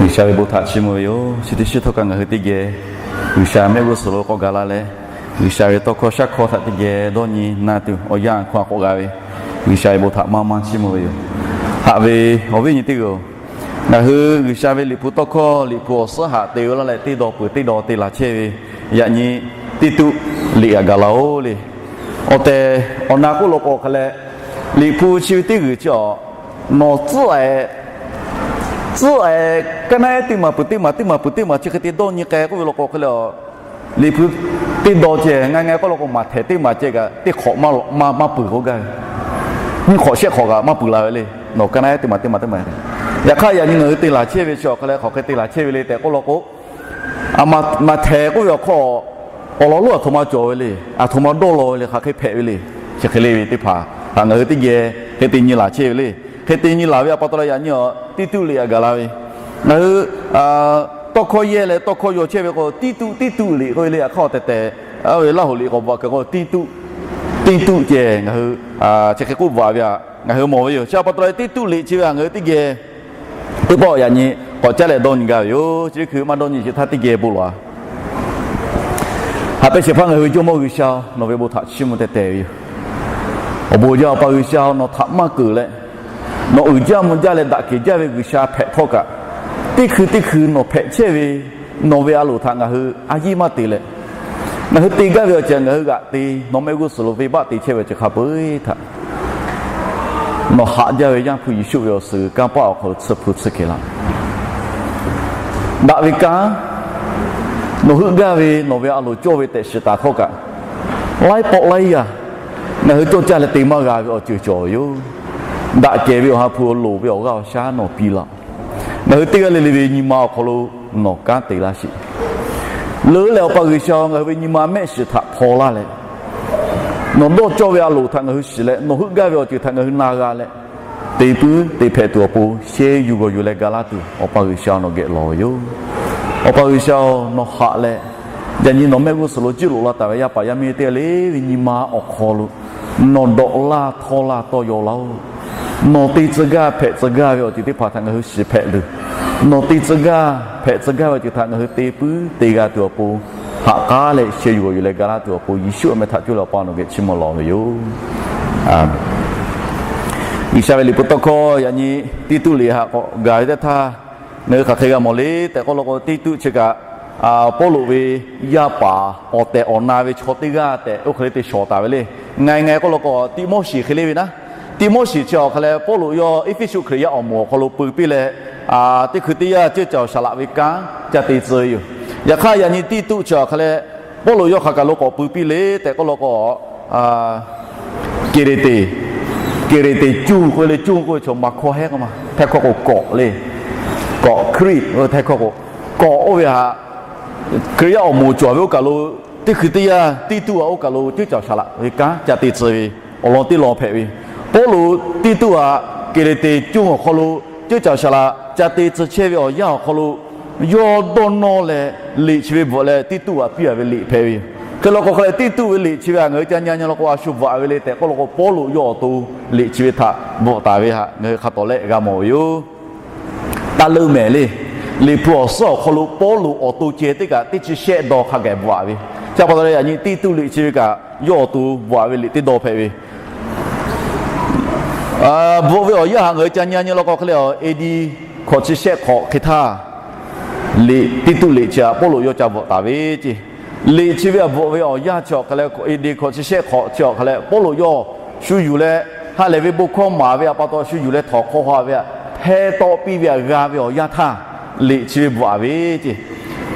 G'uiˬsha ve bon htaꞈ chiˇ mvuh ve yoˬ. Chi teˇ shiˉ htawˇ kaꞈ ngaˬ hui teˇ geh G'uiˬsha mehˆ g'uˇ suhˍ lo k'awꞈ gaˬ la leh, G'uiˬsha ve tawˇ hkawˇ shaˉ hkawˇ htaꞈ teˇ geh dawˇ nyi na tuˬ awˬ yanˇ hkawˇ k'awꞈ g'a ve G'uiˬsha ve bon htaꞈ maˇ maˇ chiˇ mvuh ve yoˬ. Haꞈ ve awˬ viˉ nyi teˇ g'aˇ-oˬ, ngaˬ hui G'uiˬsha ve Liꞈ hpu tawˇ hkawˇ, Liꞈ hpu awˬ suhˉ haꞈ te ve laˇ leh teˇ daw peuˬ teˇ daw te laˬ chehˇ ve yaꞈ nyi Tiˇtuˆ liꞈ htaꞈ gaˬ la-oˬ le. Awˬ tehˬ awˬ na k'oˆ law k'o hk'a leh, Liꞈ hpu chi ve teˇ g'uiˬ chi awˬ, nawˬ tcuhˉ-e, tcuhˉ-e, kaˇ naˉ ehˉ teˇ maˬ peuˬ teˇ maˬ teˇ maˬ peuˬ teˇ maˬ chi hk'e te dawˇ nyi k'ai k'oˆ ve law k'o hk'a leh, Liꞈ hpu teˇ daw ceh ngaˬ ngaˬ k'oˆ law k'o, Maꞈhtehˍ teˇ maˬ ceh kaꞈ teˇ hk'awꞈ maˇ maˇ peuˬ k'oˆ gaˇ ve, nyiˇ hk'awꞈ shehˆ hk'awꞈ kaꞈ maˇ peuˬ la ve le. Nawˬ kaˇ naˉ ehˉ teˇ maˬ teˇ maˬ teˇ maˬ. Yaꞈ hk'aˇ yaꞈ nyi ngaˬ hui te laˬ chehˇ ve chi awˬ hk'a leh hk'aˬ hk'e te laˬ chehˇ ve le tehꞈ k'oˆ law k'o, Maꞈhtehˍ k'oˆ ve awˬ hk'aw awˬ lawn lonˉ aˬ htoꞈ ma cawˬ ve le, aˬ htoꞈ ma dawˇ law ve le, hk'aˬ hk'e hpehꞈ ve le. Chi hk'e le ve teˇ hpaˍ htaꞈ ngaˬ hui teˇ geh hk'e te nyi laˬ chehˇ ve le. Hk'e te nyi laˬ ve a pa taw leh yaꞈ nyi awˬ Tiˇtuˆ liꞈ htaꞈ gaˬ la ve. Ngaˬ hui tawˇ hkawˇ yehˇ leh tawˇ hkawˇ yaw chehˇ ve k'o, Tiˇtuˆ, Tiˇtuˆ liꞈ k'oˆ ve le. Aˬ hk'aˇ awˬ tehˬ tehˬ ve Laˇ hoꞈ liꞈ k'awꞈ bvuhꞈ kuiˬ k'o, Tiˇtuˆ, Tiˇtuˆ ceh ngaˬ hui chi hk'e k'oˆ bvuhꞈ ve htaꞈ ngaˬ hui mawˬ ve yoˬ. Chi a pa taw leh Tiˇtuˆ liꞈ chi ve htaꞈ ngaˬ hui teˇ geh teˇ pawˆ yaꞈ nyi k'awꞈ caˉ leh dawˇ nyi gaˇ ve yoˬ. Chi teˇ hkui maˇ dawˇ nyi chi htaˇ teˇ geh bon lawˬ-a. Haꞈ pehnˇ shehˍ hpaˇ ngaˬ hui ve Jawˇmawˇ G'uiˬsha-oˬ, nawˬ ve bon htaꞈ chiˇ mvuh teh teh ve yoˬ. Awˬ bon jaˇ Awˬ pa G'uiˬsha-oˬ, nawˬ htaꞈ maˇ keunˍ leh, nawˬ uiˍ jaˇ mvuh jaˇ leh daꞈ kehˬ jaˇ ve G'uiˬsha hpehꞈ htawˇ kaꞈ, teˇ hkui teˇ hkui nawˬ hpehꞈ chehˇ ve nawˬ ve a loˍ htaꞈ ngaˬ hui a yiˇ maˇ te leh, ngaˬ hui te gaˇ ve awˬ ceuˬ ngaˬ hui g'aꞈ te, nawˬ mehˆ g'uˇ suhˍ lo venˇbaˆ te chehˇ ve awˬ ceuˬ hk'a peu-eˬ htaꞈ nawˬ haꞈ jaˇ ve Yaˇ hpu Yeˍsuˆ ve awˬ suhˍ kanˇ paˆ awˬ hk'aw lo tsuhˇ hpu tsuhˇ kehˬ laˇ. Daꞈ ve kanˉ, nawˬ heuˆ gaˇ ve nawˬ ve a loˍ cawˇ ve tehꞈ shiˍ taˍ htawˇ kaꞈ, laiˉ pawˆ laiˉ yaˇ ngaˬ hui cawˇ caˇ leh te maˇ g'a ve awˬ ceuˬ cawˬ ve yoˬ. Daꞈ kehˬ ve awˬ ha hpu awˬ loˍ ve awˬ g'aˇ awˬ shaˉ nawˬ piˇ laˇ. Ngaˬ hui teˇ g'aˇ le le ve nyi ma awˬ hk'aw lo nawˬ kanˉ te laˇ sheˍ. Leuˉ leh Awˬ pa G'uiˬsha-oˬ, ngaˬ hui ve nyi ma mehˆ shiˍ htaꞈ hpaw laˇ leh, nawˬ dawˇ cawˇ ve a loˍ htaꞈ ngaˬ hui shiˍ leh, nawˬ heuˆ gaˇ ve awˬ ceuˬ htaꞈ ngaˬ hui na g'a leh, te puiˉ te hpehꞈ tuˬ awˬ pon sheh yuˬ g'awˬ yuˬ leh ga laˇ tuˬ Awˬ pa G'uiˬsha nawˬ geh lawˬ ve yoˬ. Awˬ pa G'uiˬsha-oˬ, nawˬ haꞈ leh, yaꞈ nyi nawˬ mehˆ g'uˇ suhˍ lo jiˇ loꞈ la taˍ ve yaˇ paˍ yaˇ miˇ teˇ g'aˇ le ve nyi ma awˬ hk'aw lo nawˬ dawꞈ laˇ htawˇ laˇ tawˇ yaw laˇ-oˬ. Nawˬ te tcuh gaˇ hpehꞈ tcuh gaˇ ve awˬ ceuˬ teˇ hpaˍ htaꞈ ngaˬ hui shiˍ hpehꞈ tuˬ, nawˬ te tcuh gaˇ hpehꞈ tcuh gaˇ ve awˬ ceuˬ htaꞈ ngaˬ hui te puiˉ te g'a tuˬ awˬ pon, haꞈ k'aˉ leh sheh yuˬ g'awˬ yuˬ leh ga laˇ tuˬ awˬ pon, Yeˍsuˆ awˬ meh htaꞈ coˇ leh Awˬ pa nawˬ geh chiˇ mvuh lawˬ ve yoˬ. G'uiˬsha ve liꞈ hpu tawˇ hkawˇ yaꞈ nyi Tiˇtuˆ liꞈ htaꞈ k'awꞈ gaˬ ve teˇ htaˇ, ngaˬ hui hk'aˬ hk'e g'a mawˬ le tehꞈ k'oˆ law k'o, Tiˇtuˆ chi kaꞈ Pawˇluꞈ ve yaˇ paˍ awˬ tehˬ awˬ na ve chaw teˇ g'aˇ tehꞈ oˇ hk'e le te shawˍ taˍ ve le. Ngaˬ ngaˬ k'oˆ law k'o, Tiˆmoˉseˍ hk'e le ve naˉ. Tiˆmoˉseˍ chi awˬ hk'a leh Pawˇluꞈ yawˇ Eˇfeˇsuꞈ Hkriꞈ yaˇ awˬ moˍ awˬ hk'aw lo peu piˇ leh, teˇ hkui teˇ yanˇ ceuˇ caˬ awˬ shaˍ laꞈ ve kanˉ ca te tcuh ve yoˬ. Yaꞈ hk'aˇ yaꞈ nyi Tiˇtuˆ chi awˬ hk'a leh Pawˇluꞈ yawˇ hk'aˬ kaꞈ lo k'awꞈ peu piˇ le tehꞈ k'oˆ law k'o, Keˍreˍteˍ, Keˍreˍteˍ cuˇ k'oˆ ve le. Cuˇ k'oˆ ve chaw maˇ hkawˇ hehˉ k'oˆ ma, htehˇ hkawˇ k'o kawꞈ le. Kawꞈ Hkriꞈ htehˇ hkawˇ k'o, kawꞈ oˇ ve htaꞈ Hkriꞈ yaˇ awˬ moˍ cawˬ ve oˇ kaˬ lo teˇ hkui teˇ yanˇ Tiˇtuˆ htaꞈ oˇ kaˬ lo ceuˇ caˬ awˬ shaˍ laꞈ ve kanˉ ca te tcuh ve awˬ lawn teˇ lawn hpehꞈ ve. Pawˇluꞈ Tiˇtuˆ htaꞈ Keˍreˍteˍ cuˇ awˬ hk'aw lo ceuˇ caˬ awˬ shaˍ laꞈ ca te tcuh chehˇ ve awˬ yanˇ awˬ hk'aw lo yawˇ dawˇ nawˇ leh liꞈ chi ve bvuhꞈ leh Tiˇtuˆ htaꞈ piˇ a ve liꞈ hpehꞈ ve yoˬ. Hk'e law k'o hk'a leh Tiˇtuˆ ve liꞈ chi ve htaꞈ ngaˬ hui ca nyi nyi law k'o, a shu bvuhꞈ ve le tehꞈ k'oˆ law k'o, Pawˇluꞈ yawˇ awˬ to liꞈ chi ve htaꞈ bvuhꞈ taˍ ve htaꞈ ngaˬ hui hk'a tawˍ lehˆ g'a mawˬ ve yoˬ. Taˇ leuˆ mehˍ le. Liꞈ hpu awˬ suhˉ awˬ hk'aw lo Pawˇluꞈ awˬ to ceh teˇ kaꞈ teˇ chi shehˆ dawˇ hk'a gaˬ bvuhꞈ ve. Chi a pa taw leh yaꞈ nyi Tiˇtuˆ liꞈ chi ve kaꞈ yawˇ awˬ to bvuhꞈ ve liꞈ teˇ dawˇ hpehꞈ ve. Bvuhꞈ ve awˬ yanˇ htaꞈ ngaˬ hui ca nyi nyi law k'o hk'e le, A D hkawꞈ chi shehˆ hk'awꞈ hk'e htaˇ, liꞈ Tiˇtuˆ liꞈ chi htaꞈ Pawˇluꞈ yawˇ ca bvuhꞈ taˍ ve ceˇ. Liꞈ chi ve htaꞈ bvuhꞈ ve awˬ yanˇ chi awˬ hk'a leh, A D hkawꞈ chi shehˆ hk'awꞈ chi awˬ hk'a leh Pawˇluꞈ yawˇ shu yuˬ leh, ha lehˬ ve bon hkawˇ maˍ ve a pa taw shu yuˬ leh htawnˍ hk'aw haw ve htaꞈ hpehˇ tawˆ piˇ ve htaꞈ g'a ve awˬ yanˇ htaˇ, liꞈ chi ve bvuhꞈ a ve ceˇ.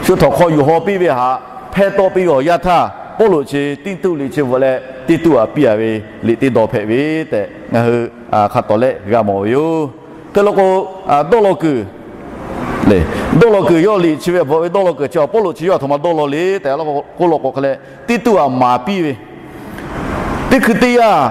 Shu htawnˍ hk'aw yuˬ haw piˇ ve htaꞈ hpehˇ tawˆ piˇ ve awˬ yanˇ htaˇ, Pawˇluꞈ chi Tiˇtuˆ liꞈ chi bvuhꞈ leh Tiˇtuˆ htaꞈ piˇ a ve liꞈ teˇ dawˇ hpehꞈ ve tehꞈ ngaˬ hui hk'a tawˍ lehˆ g'a mawˬ ve yoˬ. Hk'e law k'o, dawˇ law kuiˬ le. Dawˇ law kuiˬ yawˇ liꞈ chi ve bvuhꞈ ve dawˇ law kuiˬ chi a Pawˇluꞈ chi yawˇ a htoꞈ ma dawˇ law le tehꞈ k'oˆ law k'o hk'a leh, Tiˇtuˆ htaꞈ maˍ piˇ ve, teˇ hkui teˇ yanˇ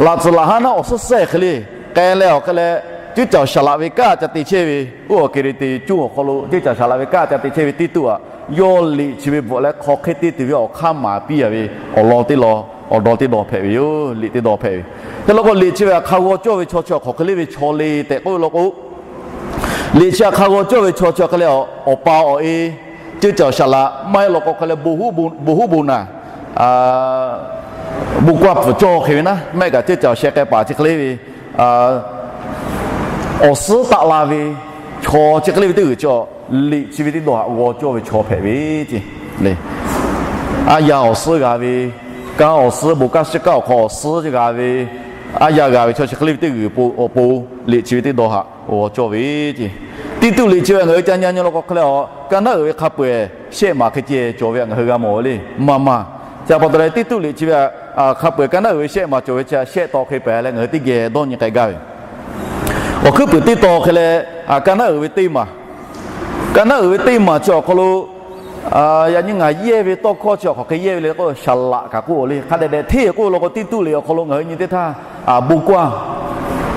laꞈ tcuhˍ laꞈ haˉ naˉ awˬ suhˉ sehˆ hk'e le k'ai leh awˬ hk'e leh, ceuˇ caˬ awˬ shaˍ laꞈ ve kanˉ ca te chehˇ ve, oˇ awˬ Keˍreˍteˍ cuˇ awˬ hk'aw lo ceuˇ caˬ awˬ shaˍ laꞈ ve kanˉ ca te chehˇ ve Tiˇtuˆ htaꞈ yawˇ liꞈ chi ve bvuhꞈ leh hk'aw hk'e te tuˬ ve awˬ hk'aˇ maˍ piˇ a ve awˬ lawn teˇ lawn, awˬ daw teˇ daw hpehꞈ ve yoˬ. Liꞈ teˇ daw hpehꞈ ve. Hk'e law k'o, liꞈ chi ve htaꞈ hk'a g'aw cawˇ ve chaw chi awˬ hk'aˬ hk'e le ve chaw le tehꞈ k'oˆ ve law k'o, Liꞈ chi hk'a g'aw cawˇ ve chaw chi hk'e leh, awˬ pa awˬ e ceuˇ caˬ awˬ shaˍ laꞈ maˇ heˆ law k'o hk'e leh, bon huˉ bon naˬ, bon g'aˇ pfuhˍ cawˇ hk'e ve naˉ, maˇ heˆ kaꞈ ceuˇ caˬ awˬ sheh k'ai paˍ chi hk'e le ve, awˬ suhˉ taˆ la ve chaw chi hk'e le ve teˇ g'uiˬ chi, liꞈ chi ve teˇ dawˇ haꞈ g'aw cawˇ ve chaw hpehꞈ ve ce. Aˉ yaˇ awˬ suhˉ g'a ve, kanˉ awˬ suhˉ, bon kanˉ shiˉ kanˉ awˬ hk'aw awˬ suhˉ g'a ve, aˉ yaˇ g'a ve chaw chi hk'e le ve teˇ g'uiˬ awˬ pon, liꞈ chi ve teˇ dawˇ haꞈ g'aw cawˇ ve ce. Tiˇtuˆ liꞈ chi ve ngaˬ hui ca nyi nyi law k'o hk'e leh, awˬ ka naˉ uiˍ ve hk'a peu-eˬ shehˆ maˬ hk'e ceh cawˬ ve ngaˬ hui g'a mawˬ ve le. Maˇ maˇ, chi pa taw leh Tiˇtuˆ liꞈ chi ve hk'a peu-eˬ ka naˉ uiˍ ve shehˆ maˬ cawˬ ve chi shehˆ taw hk'e pehˍ leh ngaˬ hui teˇ geh dawˇ nyi k'ai gaˇ ve. Awˬ hkuiˉ puiˍ teˇ taw hk'e leh, ka naˉ uiˍ ve teˇ maˬ, ka naˉ uiˍ ve teˇ maˬ chi awˬ hk'aw lo, yaꞈ nyi ngaˬ yehˇ ve tawˇ hkawˇ chi awˬ hk'aw hk'e yehˇ ve le k'o, shaˍ laꞈ kaꞈ k'oˆ le. Hk'a dehꞈ dehꞈ hteˇ k'oˆ law k'o, Tiˇtuˆ liꞈ awˬ hk'aw lo ngaˬ hui nyi teˇ htaˇ, bon g'aˇ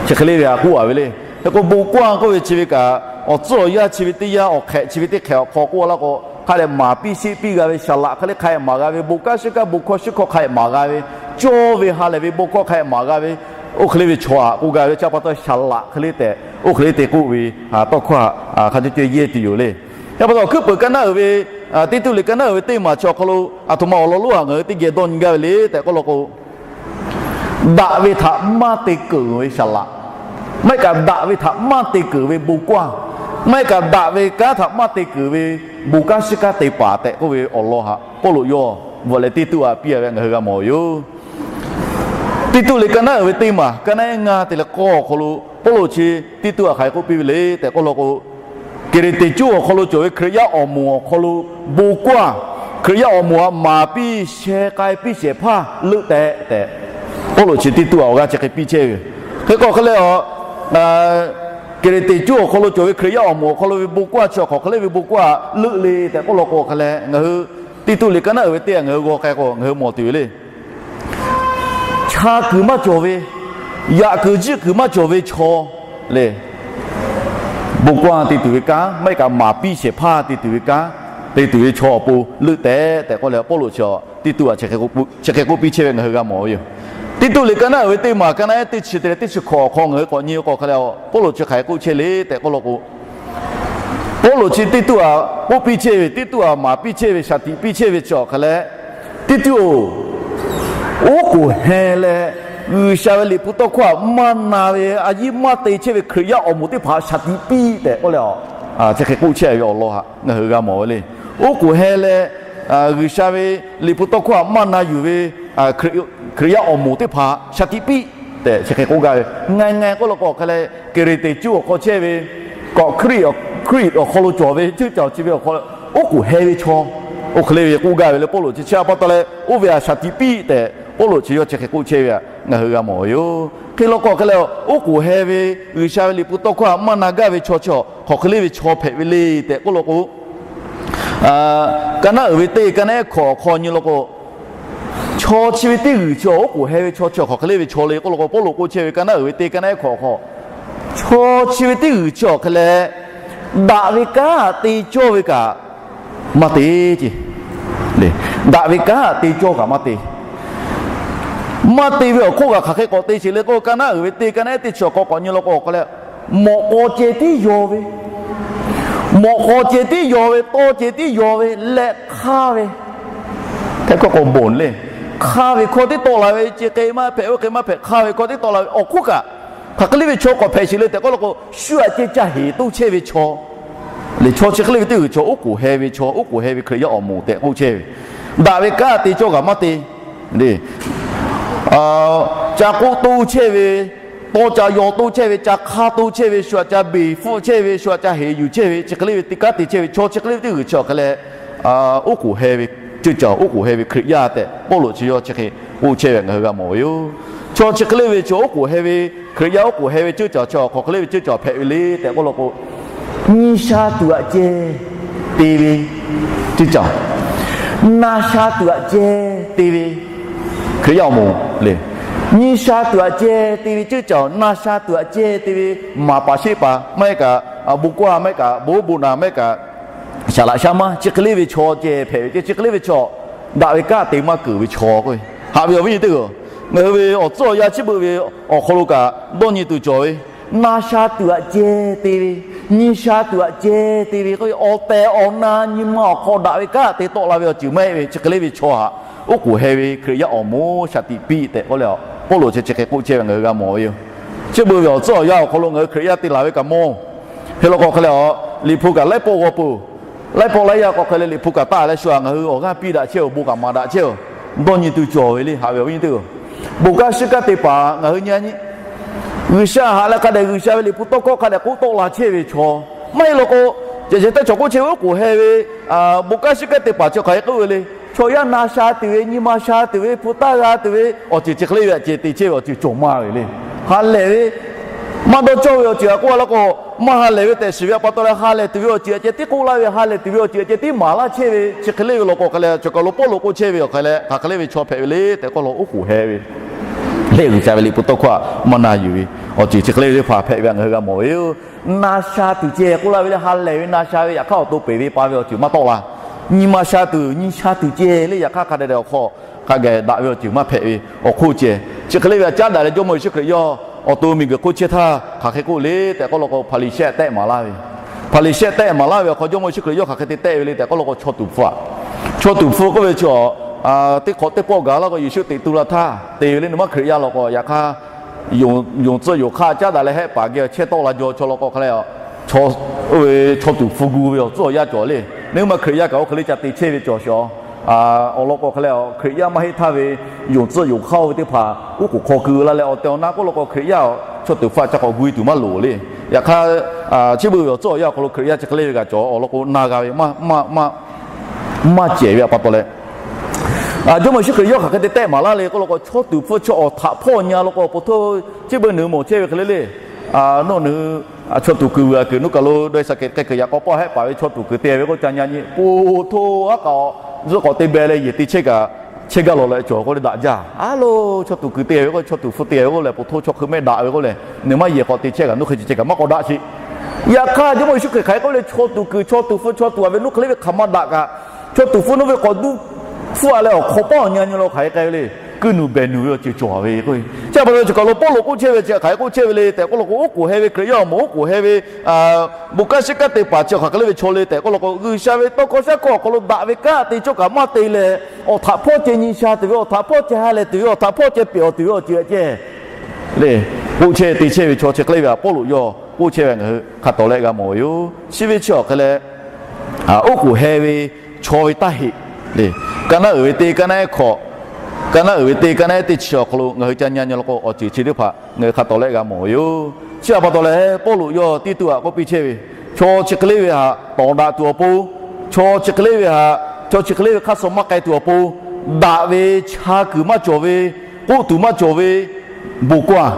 chi hk'e le ve htaꞈ k'oˆ a ve le. Hk'e k'o bon g'aˇ k'oˆ ve chi ve kaꞈ, awˬ tcuhˉ awˬ yanˇ chi ve teˇ yanˇ, awˬ hk'ehꞈ chi ve teˇ hk'ehꞈ awˬ hk'aw k'oˆ laˇ k'o, hk'a dehꞈ maˍ piˇ sheˆ piˇ g'a ve, shaˍ laꞈ hk'e le hk'a dehꞈ maˍ g'a ve, bon kanˉ shiˉ kanˉ bon hkawˇ shiˉ hkawˇ hk'a dehꞈ maˍ g'a ve, cawˇ ve ha lehˬ ve bon hkawˇ hk'a dehꞈ maˍ g'a ve, oˇ hk'e le ve chaw htaꞈ k'oˆ gaˇ ve. Chi pa taw shaˍ laꞈ hk'e le tehꞈ, oˇ hk'e le te k'oˆ ve tawˇ hkawˇ htaꞈ hk'a cawˇ cawˇ yehˇ tuˬ yoˬ le. Chi pa taw awˬ hkuiˉ puiˍ ka naˉ uiˍ ve, Tiˇtuˆ liꞈ ka naˉ uiˍ ve teˇ maˬ chi awˬ hk'aw lo aˬ htoꞈ ma awˬ lawn lonˉ htaꞈ ngaˬ hui teˇ geh dawˇ nyi gaˇ ve le tehꞈ k'oˆ law k'o, daꞈ ve htaꞈ maˇ te keunˍ ve shaˍ laꞈ, maˇ heˆ kaꞈ daꞈ ve htaꞈ maˇ te keunˍ ve bon g'aˇ, maˇ heˆ kaꞈ daꞈ ve kanˉ htaꞈ maˇ te keunˍ ve bon kanˉ shiˉ kanˉ te paˍ tehꞈ k'oˆ ve awˬ lawn htaꞈ Pawˇluꞈ yawˇ bvuhꞈ leh Tiˇtuˆ htaꞈ piˇ a ve ngaˬ hui g'a mawˬ ve yoˬ. Tiˇtuˆ liꞈ ka naˉ uiˍ ve teˇ maˬ ka naˉ eˉ ngaˇ te leh k'awˇ awˬ hk'aw lo Pawˇluꞈ chi Tiˇtuˆ htaꞈ hk'aˬ hk'e k'oˆ piˇ ve le tehꞈ k'oˆ law k'o, Keˍreˍteˍ cuˇ awˬ hk'aw lo cawˬ ve Hkriꞈ yaˇ awˬ moˍ awˬ hk'aw lo bon g'aˇ, Hkriꞈ yaˇ awˬ moˍ htaꞈ maˍ piˇ sheh k'ai piˇ shehˍ hpaˇ leuˆ tehꞈ tehꞈ, Pawˇluꞈ chi Tiˇtuˆ htaꞈ awˬ g'aˇ chi hk'e piˇ chehˇ ve yoˬ. Hk'e k'o hk'e leh, Keˍreˍteˍ cuˇ awˬ hk'aw lo cawˬ ve Hkriꞈ yaˇ awˬ moˍ awˬ hk'aw lo ve bon g'aˇ chi awˬ hk'aw hk'e le ve bon g'aˇ leuˆ le tehꞈ k'oˆ law k'o hk'e leh, ngaˬ hui Tiˇtuˆ liꞈ ka naˉ uiˍ ve teˇ htaꞈ ngaˬ hui g'aw k'ai k'o ngaˬ hui mawˬ tuˬ ve le. Cha kuiˬ maˇ cawˬ ve, yaꞈ kuiˬ jiˆ kuiˬ maˇ cawˬ ve chaw le, bon g'aˇ te tuˬ ve kanˉ, maˇ heˆ kaꞈ maˍ piˇ shehˍ hpaˇ te tuˬ ve kanˉ, te tuˬ ve chaw awˬ pon leuˆ tehꞈ tehꞈ k'oˆ leh Pawˇluꞈ chi Tiˇtuˆ htaꞈ chi hk'e k'oˆ piˇ chehˇ ve ngaˬ hui g'a mawˬ ve yoˬ. Tiˇtuˆ liꞈ ka naˉ uiˍ ve teˇ maˬ ka naˉ eˉ teˇ chi te leh teˇ chi hkawꞈ awˬ hk'aw ngaˬ hui k'awꞈ nyi ve k'o hk'e leh, Pawˇluꞈ chi hk'aˬ hk'e k'oˆ chehˇ le tehꞈ k'oˆ law k'o, Pawˇluꞈ chi Tiˇtuˆ htaꞈ k'oˆ piˇ chehˇ ve, Tiˇtuˆ htaꞈ maˍ piˇ chehˇ ve, shaˍ tiꞈ piˇ chehˇ ve chi awˬ hk'e leh, Tiˇtuˆ-oˬ, oˉ k'oˍ heh leh G'uiˬsha ve liꞈ hpu tawˇ hkawˇ htaꞈ maˇ na ve, a yiˉ maˇ te chehˇ ve Hkriꞈ yaˇ awˬ moˍ teˇ hpaˍ shaˍ tiꞈ piˇ tehꞈ k'oˆ leh, chi hk'e k'oˆ chehˇ ve awˬ lawn htaꞈ ngaˬ hui g'a mawˬ ve le. Oˉ k'oˍ heh leh G'uiˬsha ve liꞈ hpu tawˇ hkawˇ htaꞈ maˇ na yuˬ ve Hkriꞈ yaˇ awˬ moˍ teˇ hpaˍ shaˍ tiꞈ piˇ tehꞈ chi hk'e k'oˆ gaˇ ve. Ngaˬ ngaˬ k'oˆ law k'o hk'e leh, Keˍreˍteˍ cuˇ awˬ hk'aw chehˇ ve, k'awꞈ Hkriꞈ awˬ hk'aw lo cawˬ ve ceuˇ caˬ chi ve awˬ hk'aw oˉ k'oˍ heh ve chaw, oˇ hk'e le ve k'oˆ gaˇ ve le. Pawˇluꞈ chi chi pa taw leh oˇ ve htaꞈ shaˍ tiꞈ piˇ tehꞈ Pawˇluꞈ chi yawˇ chi hk'e k'oˆ chehˇ ve htaꞈ ngaˬ hui g'a mawˬ ve yoˬ. Hk'e law k'o hk'e leh, oˉ k'oˍ heh ve G'uiˬsha ve liꞈ hpu tawˇ hkawˇ htaꞈ maˇ na gaˇ ve chaw chi hk'aˬ hk'e le ve chaw hpehꞈ ve le tehꞈ k'oˆ law k'o, ka naˉ uiˍ ve teˇ ka naˉ eˉ hkawꞈ awˬ hk'aw nyi law k'o, chaw chi ve teˇ g'uiˬ chi oˉ k'oˍ heh ve chaw chi hk'aˬ hk'e le ve chaw le k'oˆ law k'o, Pawˇluꞈ k'oˆ chehˇ ve ka naˉ uiˍ ve teˇ ka naˉ eˉ hkawꞈ awˬ hk'aw, chaw chi ve teˇ g'uiˬ chi hk'e leh, daꞈ ve kanˉ htaꞈ te cawˇ ve kaꞈ maˇ te ce. Daꞈ ve kanˉ htaꞈ te cawˇ kaꞈ maˇ te. Maˇ te ve awˬ hk'oˆ kaꞈ hk'aˬ hk'e k'awꞈ te sheˍ le k'o, ka naˉ uiˍ ve teˇ ka naˉ eˉ teˇ chi awˬ hk'aw k'awꞈ nyi law k'o hk'e leh, mawꞈ k'aw ceh tiˉ yaw ve, mawꞈ k'aw ceh tiˉ yaw ve, tawˇ ceh tiˉ yaw ve leh hk'aˇ ve, hteˇ hkawˇ k'o bon le, hk'aˇ ve hkawˇ tiˉ tawˆ la ve, ce hk'e maˇ hpehꞈ, oˇ hk'e maˇ hpehꞈ, hk'aˇ ve hkawˇ tiˉ tawˆ la ve awˬ hk'oˆ kaꞈ, hk'aˬ hk'e le ve chaw k'awꞈ hpehꞈ sheˍ le tehꞈ k'oˆ law k'o, shu aꞈ ceh ca heˍ toˇ chehˇ ve chaw le. Chaw chi hk'e le ve teˇ g'uiˬ chaw oˉ k'oˍ heh ve chaw, oˉ k'oˍ heh ve Hkriꞈ yaˇ awˬ moˍ tehꞈ k'oˆ chehˇ ve, daꞈ ve kanˉ te cawˇ kaꞈ maˇ te. Ca k'oˆ toˇ chehˇ ve, tawˇ ca yaw toˇ chehˇ ve, ca hk'aˇ toˇ chehˇ ve, shu aꞈ ca beˬ hpfuhˆ chehˇ ve, shu aꞈ ca heˍ yuˬ chehˇ ve, chi hk'e le ve teˇ kanˉ te chehˇ ve chaw chi hk'e le ve teˇ g'uiˬ chi awˬ hk'e leh, oˉ k'oˍ heh ve ceuˇ caˬ, oˉ k'oˍ heh ve Hkriꞈ yaˇ tehꞈ Pawˇluꞈ chi yawˇ chi hk'e k'oˆ chehˇ ve ngaˬ hui g'a mawˬ ve yoˬ. Chaw chi hk'e le ve chaw oˉ k'oˍ heh ve Hkriꞈ yaˇ, oˉ k'oˍ heh ve ceuˇ caˬ chi awˬ hk'aˬ hk'e le ve ceuˇ caˬ hpehꞈ ve le tehꞈ k'oˆ law k'o, nyi sha tuˬ aꞈ ceh te ve ceuˇ caˬ, na sha tuˬ aꞈ ceh te ve Hkriꞈ yaˇ awˬ moˍ le. Nyi sha tuˬ aꞈ ceh te ve ceuˇ caˬ, na sha tuˬ aꞈ ceh te ve maˍ paˍ sheˆ paˍ maˇ heˆ kaꞈ, bon kawˇ maˇ heˆ kaꞈ, bon oˇ bon naˍ maˇ heˆ kaꞈ, shaˍ laꞈ shaˉ maˇ chi hk'e le ve chaw ceh hpehꞈ ve ceh, chi hk'e le ve chaw daꞈ ve kanˉ te maˇ keunˍ ve chaw k'oˆ ve. Haꞈ ve awˬ viˉ nyi teˇ hpaˍ-oˬ, ngaˬ hui ve awˬ tcuhˉ awˬ yanˇ chi beuꞈ ve awˬ hk'aw lo kaꞈ dawˇ nyi tuˬ cawˬ ve Na sha tuˬ aꞈ ceh te ve, nyi sha tuˬ aꞈ ceh te ve k'oˆ ve, awˬ tehˬ awˬ na nyi ma awˬ hk'aw daꞈ ve kanˉ te tawˆ la ve awˬ ceuˬ maˇ heˆ ve, chi hk'e le ve chaw htaꞈ oˉ k'oˍ heh ve Hkriꞈ yaˇ awˬ moˍ shaˍ tiꞈ piˇ tehꞈ k'oˆ leh, Pawˇluꞈ chi chi hk'e k'oˆ chehˇ ve ngaˬ hui g'a mawˬ ve yoˬ. Chi beuꞈ ve awˬ tcuhˉ awˬ yanˇ awˬ hk'aw lo ngaˬ hui Hkriꞈ yaˇ te laˬ ve kaꞈ mawˬ. Hk'e law k'o hk'e leh, Liꞈ hpu kaꞈ laiˉ pawˆ g'aw peuˬ. Laiˉ pawˆ laiˉ yaˇ k'o hk'e leh Liꞈ hpu kaꞈ taˆ leh shu-a, ngaˬ hui awˬ g'aˇ piˇ daꞈ chehˇ-oˬ, bon kaꞈ maˍ daꞈ chehˇ-oˬ, dawˇ nyi tuˬ cawˬ ve le. Haꞈ ve awˬ viˉ nyi teˇ-oˬ, bon kanˉ shiˉ kanˉ te paˍ ngaˬ hui nyi a nyi, G'uiˬsha haꞈ leh hk'a dehꞈ G'uiˬsha ve Liꞈ hpu tawˇ hkawˇ hk'a dehꞈ k'oˆ tawˆ la chehˇ ve chaw maˇ heˆ law k'o, ceh ceh teˇ chaw k'oˆ chehˇ ve oˉ k'oˍ heh ve, bon kanˉ shiˉ kanˉ te paˍ chi hk'aˬ hk'e k'oˆ ve le. Chaw yaˇ na sha tuˬ ve, nyi ma sha tuˬ ve, hpu taˇ g'a tuˬ ve awˬ ceuˬ chi hk'e le ve aꞈ ceh te chehˇ ve awˬ ceuˬ cawˬ maˇ ve le. Ha lehˬ ve, maˇ dawˇ cawˇ ve awˬ ceuˬ aꞈ k'oˆ a laˇ k'o, maˇ ha lehˬ ve tehꞈ shiˍ ve aꞈ pa taw leh ha lehˬ tuˬ ve awˬ ceuˬ aꞈ ceh tiˉ k'oˆ laˇ ve, ha lehˬ tuˬ ve awˬ ceuˬ aꞈ ceh tiˉ maˍ laˇ chehˇ ve chi hk'e le ve law k'o hk'e leh, chaw kaˬ lo Pawˇluꞈ k'oˆ chehˇ ve awˬ hk'e leh hk'aˬ hk'e le ve chaw hpehꞈ ve le tehꞈ k'oˆ law, oˉ k'oˍ heh ve lehˬ G'uiˬsha ve Liꞈ hpu tawˇ hkawˇ aꞈ maˇ na yuˬ ve awˬ ceuˬ chi hk'e le ve teˇ hpaˍ hpehꞈ ve htaꞈ ngaˬ hui g'a mawˬ ve yoˬ. Na sha tuˬ ceh k'oˆ laˇ ve le, ha lehˬ ve na sha ve yaꞈ hk'aˇ awˬ to peuˬ ve pa ve awˬ ceuˬ maˇ tawˆ la. Nyi ma sha tuˬ, nyi sha tuˬ ceh le, yaꞈ hk'aˇ hk'a dehꞈ dehꞈ awˬ hk'aw hk'a geh daꞈ ve awˬ ceuˬ maˇ hpehꞈ ve awˬ hk'oˆ ceh, chi hk'e le ve aꞈ caˉ daꞈ leh Jawˇmawˇ Yeˍsuˆ Hkriꞈ yawˇ awˬ to miˬguiˬ hk'oˆ chehˇ htaˇ hk'aˬ hk'e k'oˆ le tehꞈ k'oˆ law k'o, Hpaˍriˍsehˇ tehˆ maˍ laˇ ve, Hpaˍriˍsehˇ tehˆ maˍ laˇ ve awˬ hk'aw Jawˇmawˇ Yeˍsuˆ Hkriꞈ yawˇ hk'aˬ hk'e te tehˆ ve le tehꞈ k'oˆ law k'o, chaw tuˍ hpfuh aꞈ, chaw tuˍ hpfuh k'oˆ ve chi, teˇ hk'awꞈ teˇ pawˆ gaˬ laˇ k'o Yeˍsuˆ teꞈ tu la htaˇ te ve le. Nawˬ maˇ Hkriꞈ yaˇ law k'o, yaꞈ hk'aˇ yonˍ tcuh yonˍ hk'aˇ caˉ daꞈ leh hehˆ paˍ geh chehˇ tawˆ la jaw chaw law k'o hk'e leh, chaw, oˇ ve chaw tuˍ hpfuh gu ve awˬ tcuhˉ awˬ yanˇ cawˬ le. Nawˬ maˇ Hkriꞈ yaˇ kaꞈ oˇ hk'e le ca te chehˇ ve cawˬ sheˍ. Awˬ lawn k'o hk'e leh, Hkriꞈ yaˇ maˇ heˆ htaˇ ve yonˍ tcuh yonˍ hk'aˇ oˇ ve teˇ hpaˍ uˉ k'oˍ hk'aw keu la leh awˬ tehˬ awˬ na k'oˆ law k'o, Hkriꞈ yaˇ chaw tuˍ hpfuh aꞈ ca k'awꞈ gu e tuˬ maˇ loˍ le. Yaꞈ hk'aˇ, chi beuꞈ ve awˬ tcuhˉ awˬ yanˇ awˬ hk'aw lo Hkriꞈ yaˇ chi hk'e le ve kaꞈ cawˬ, awˬ lawn k'o na g'a ve maˇ cehˬ ve aꞈ pa taw leh, Jawˇmawˇ Yeˍsuˆ Hkriꞈ yawˇ hk'aˬ hk'e te tehˆ maˍ laˇ le k'oˆ law k'o, chaw tuˍ hpfuh chi awˬ htaꞈ hpawˇ nyi a law k'o, po htoˇ chi beuꞈ nawˬ mawˬ chehˇ ve hk'e le le. Nawˬ hui chaw tuˍ kuiˬ vuiˬ aꞈ kuiˬ nawˬ kaˬ lo dawˇ e shaˍ kehˬ k'ai kuiˬ yaꞈ k'aw pawˆ hehˆ paˍ ve chaw tuˍ kuiˬ te ve k'oˆ ca nyi a nyi, po htoˇ aˉ k'aꞈ zuhˆ k'awꞈ te beh leh yehˬ te chehˇ kaꞈ, chehˇ gaˇ lawˬ leh cawˬ k'oˆ le daꞈ jaˇ. A lo, chaw tuˍ kuiˬ te ve k'o, chaw tuˍ hpfuh te ve k'oˆ leh po htoˇ chaw hk'e mehˆ daꞈ ve k'oˆ leh, nawˬ maˇ yehˬ k'awꞈ te chehˇ kaꞈ nawˬ hk'e chi chehˇ kaꞈ maˇ k'awꞈ daꞈ sheˍ. Yaꞈ hk'aˇ Jawˇmawˇ Yeˍsuˆ Hkriꞈ hk'aˬ hk'e k'oˆ le, chaw tuˍ kuiˬ chaw tuˍ hpfuh chaw tuˍ aꞈ ve nawˬ hk'e le ve hk'aˬ maˇ daꞈ kaꞈ, chaw tuˍ hpfuh nawˬ ve k'awꞈ duˇ hpfuhˆ a leh awˬ hk'aw pawˆ awˬ nyi a nyi law hk'aˬ hk'e k'ai ve le. Kuiˬ nuˬ behˬ nuˬ ve awˬ ceuˬ cawˬ ve k'o, chi aꞈ pa taw chi kaˬ lo Pawˇluꞈ k'oˆ chehˇ ve chi hk'aˬ hk'e k'oˆ chehˇ ve le tehꞈ k'oˆ law k'o, oˉ k'oˍ heh ve Hkriꞈ yaˇ awˬ moˍ oˉ k'oˍ heh ve bon kanˉ shiˉ kanˉ te paˍ chi hk'aˬ hk'e le ve chaw le tehꞈ k'oˆ law k'o, G'uiˬsha ve tawˇ hkawˇ shaˉ hkawˇ awˬ hk'aw lo daꞈ ve kanˉ te cawˇ kaꞈ maˇ te leh, awˬ htaꞈ hpawˇ ceh nyi sha tuˬ ve, awˬ htaꞈ hpawˇ ceh ha lehˬ tuˬ ve, awˬ htaꞈ hpawˇ ceh pehˬ awˬ tuˬ ve awˬ ceuˬ aꞈ ceh le, k'oˆ chehˇ te chehˇ ve chaw chi hk'e le ve aꞈ Pawˇluꞈ yawˇ k'oˆ chehˇ ve ngaˬ hui hk'a tawˍ leh g'a mawˬ ve yoˬ. Chi ve chi awˬ hk'e leh, oˉ k'oˍ heh ve chaw ve taˇ heꞈ le. Ka naˉ uiˍ ve teˇ ka naˉ ehˉ hkawꞈ, ka naˉ uiˍ ve teˇ ka naˉ ehˉ teˇ chi awˬ hk'aw lo ngaˬ hui ca nyi a nyi law k'o, awˬ ceuˬ chi teˇ hpaˍ ngaˬ hui hk'a tawˍ leh g'a mawˬ ve yoˬ. Chi aꞈ pa taw leh Pawˇluꞈ yawˇ Tiˇtuˆ aꞈ k'oˆ piˇ chehˇ ve, chaw chi hk'e le ve htaꞈ tawˍ daꞈ tuˬ awˬ pon, chaw chi hk'e le ve htaꞈ, chaw chi hk'e le ve hk'aˇ suh maˇ k'ai tuˬ awˬ pon, daꞈ ve cha kuiˬ maˇ cawˬ ve, k'oˆ tuˬ maˇ cawˬ ve, bon kaˇ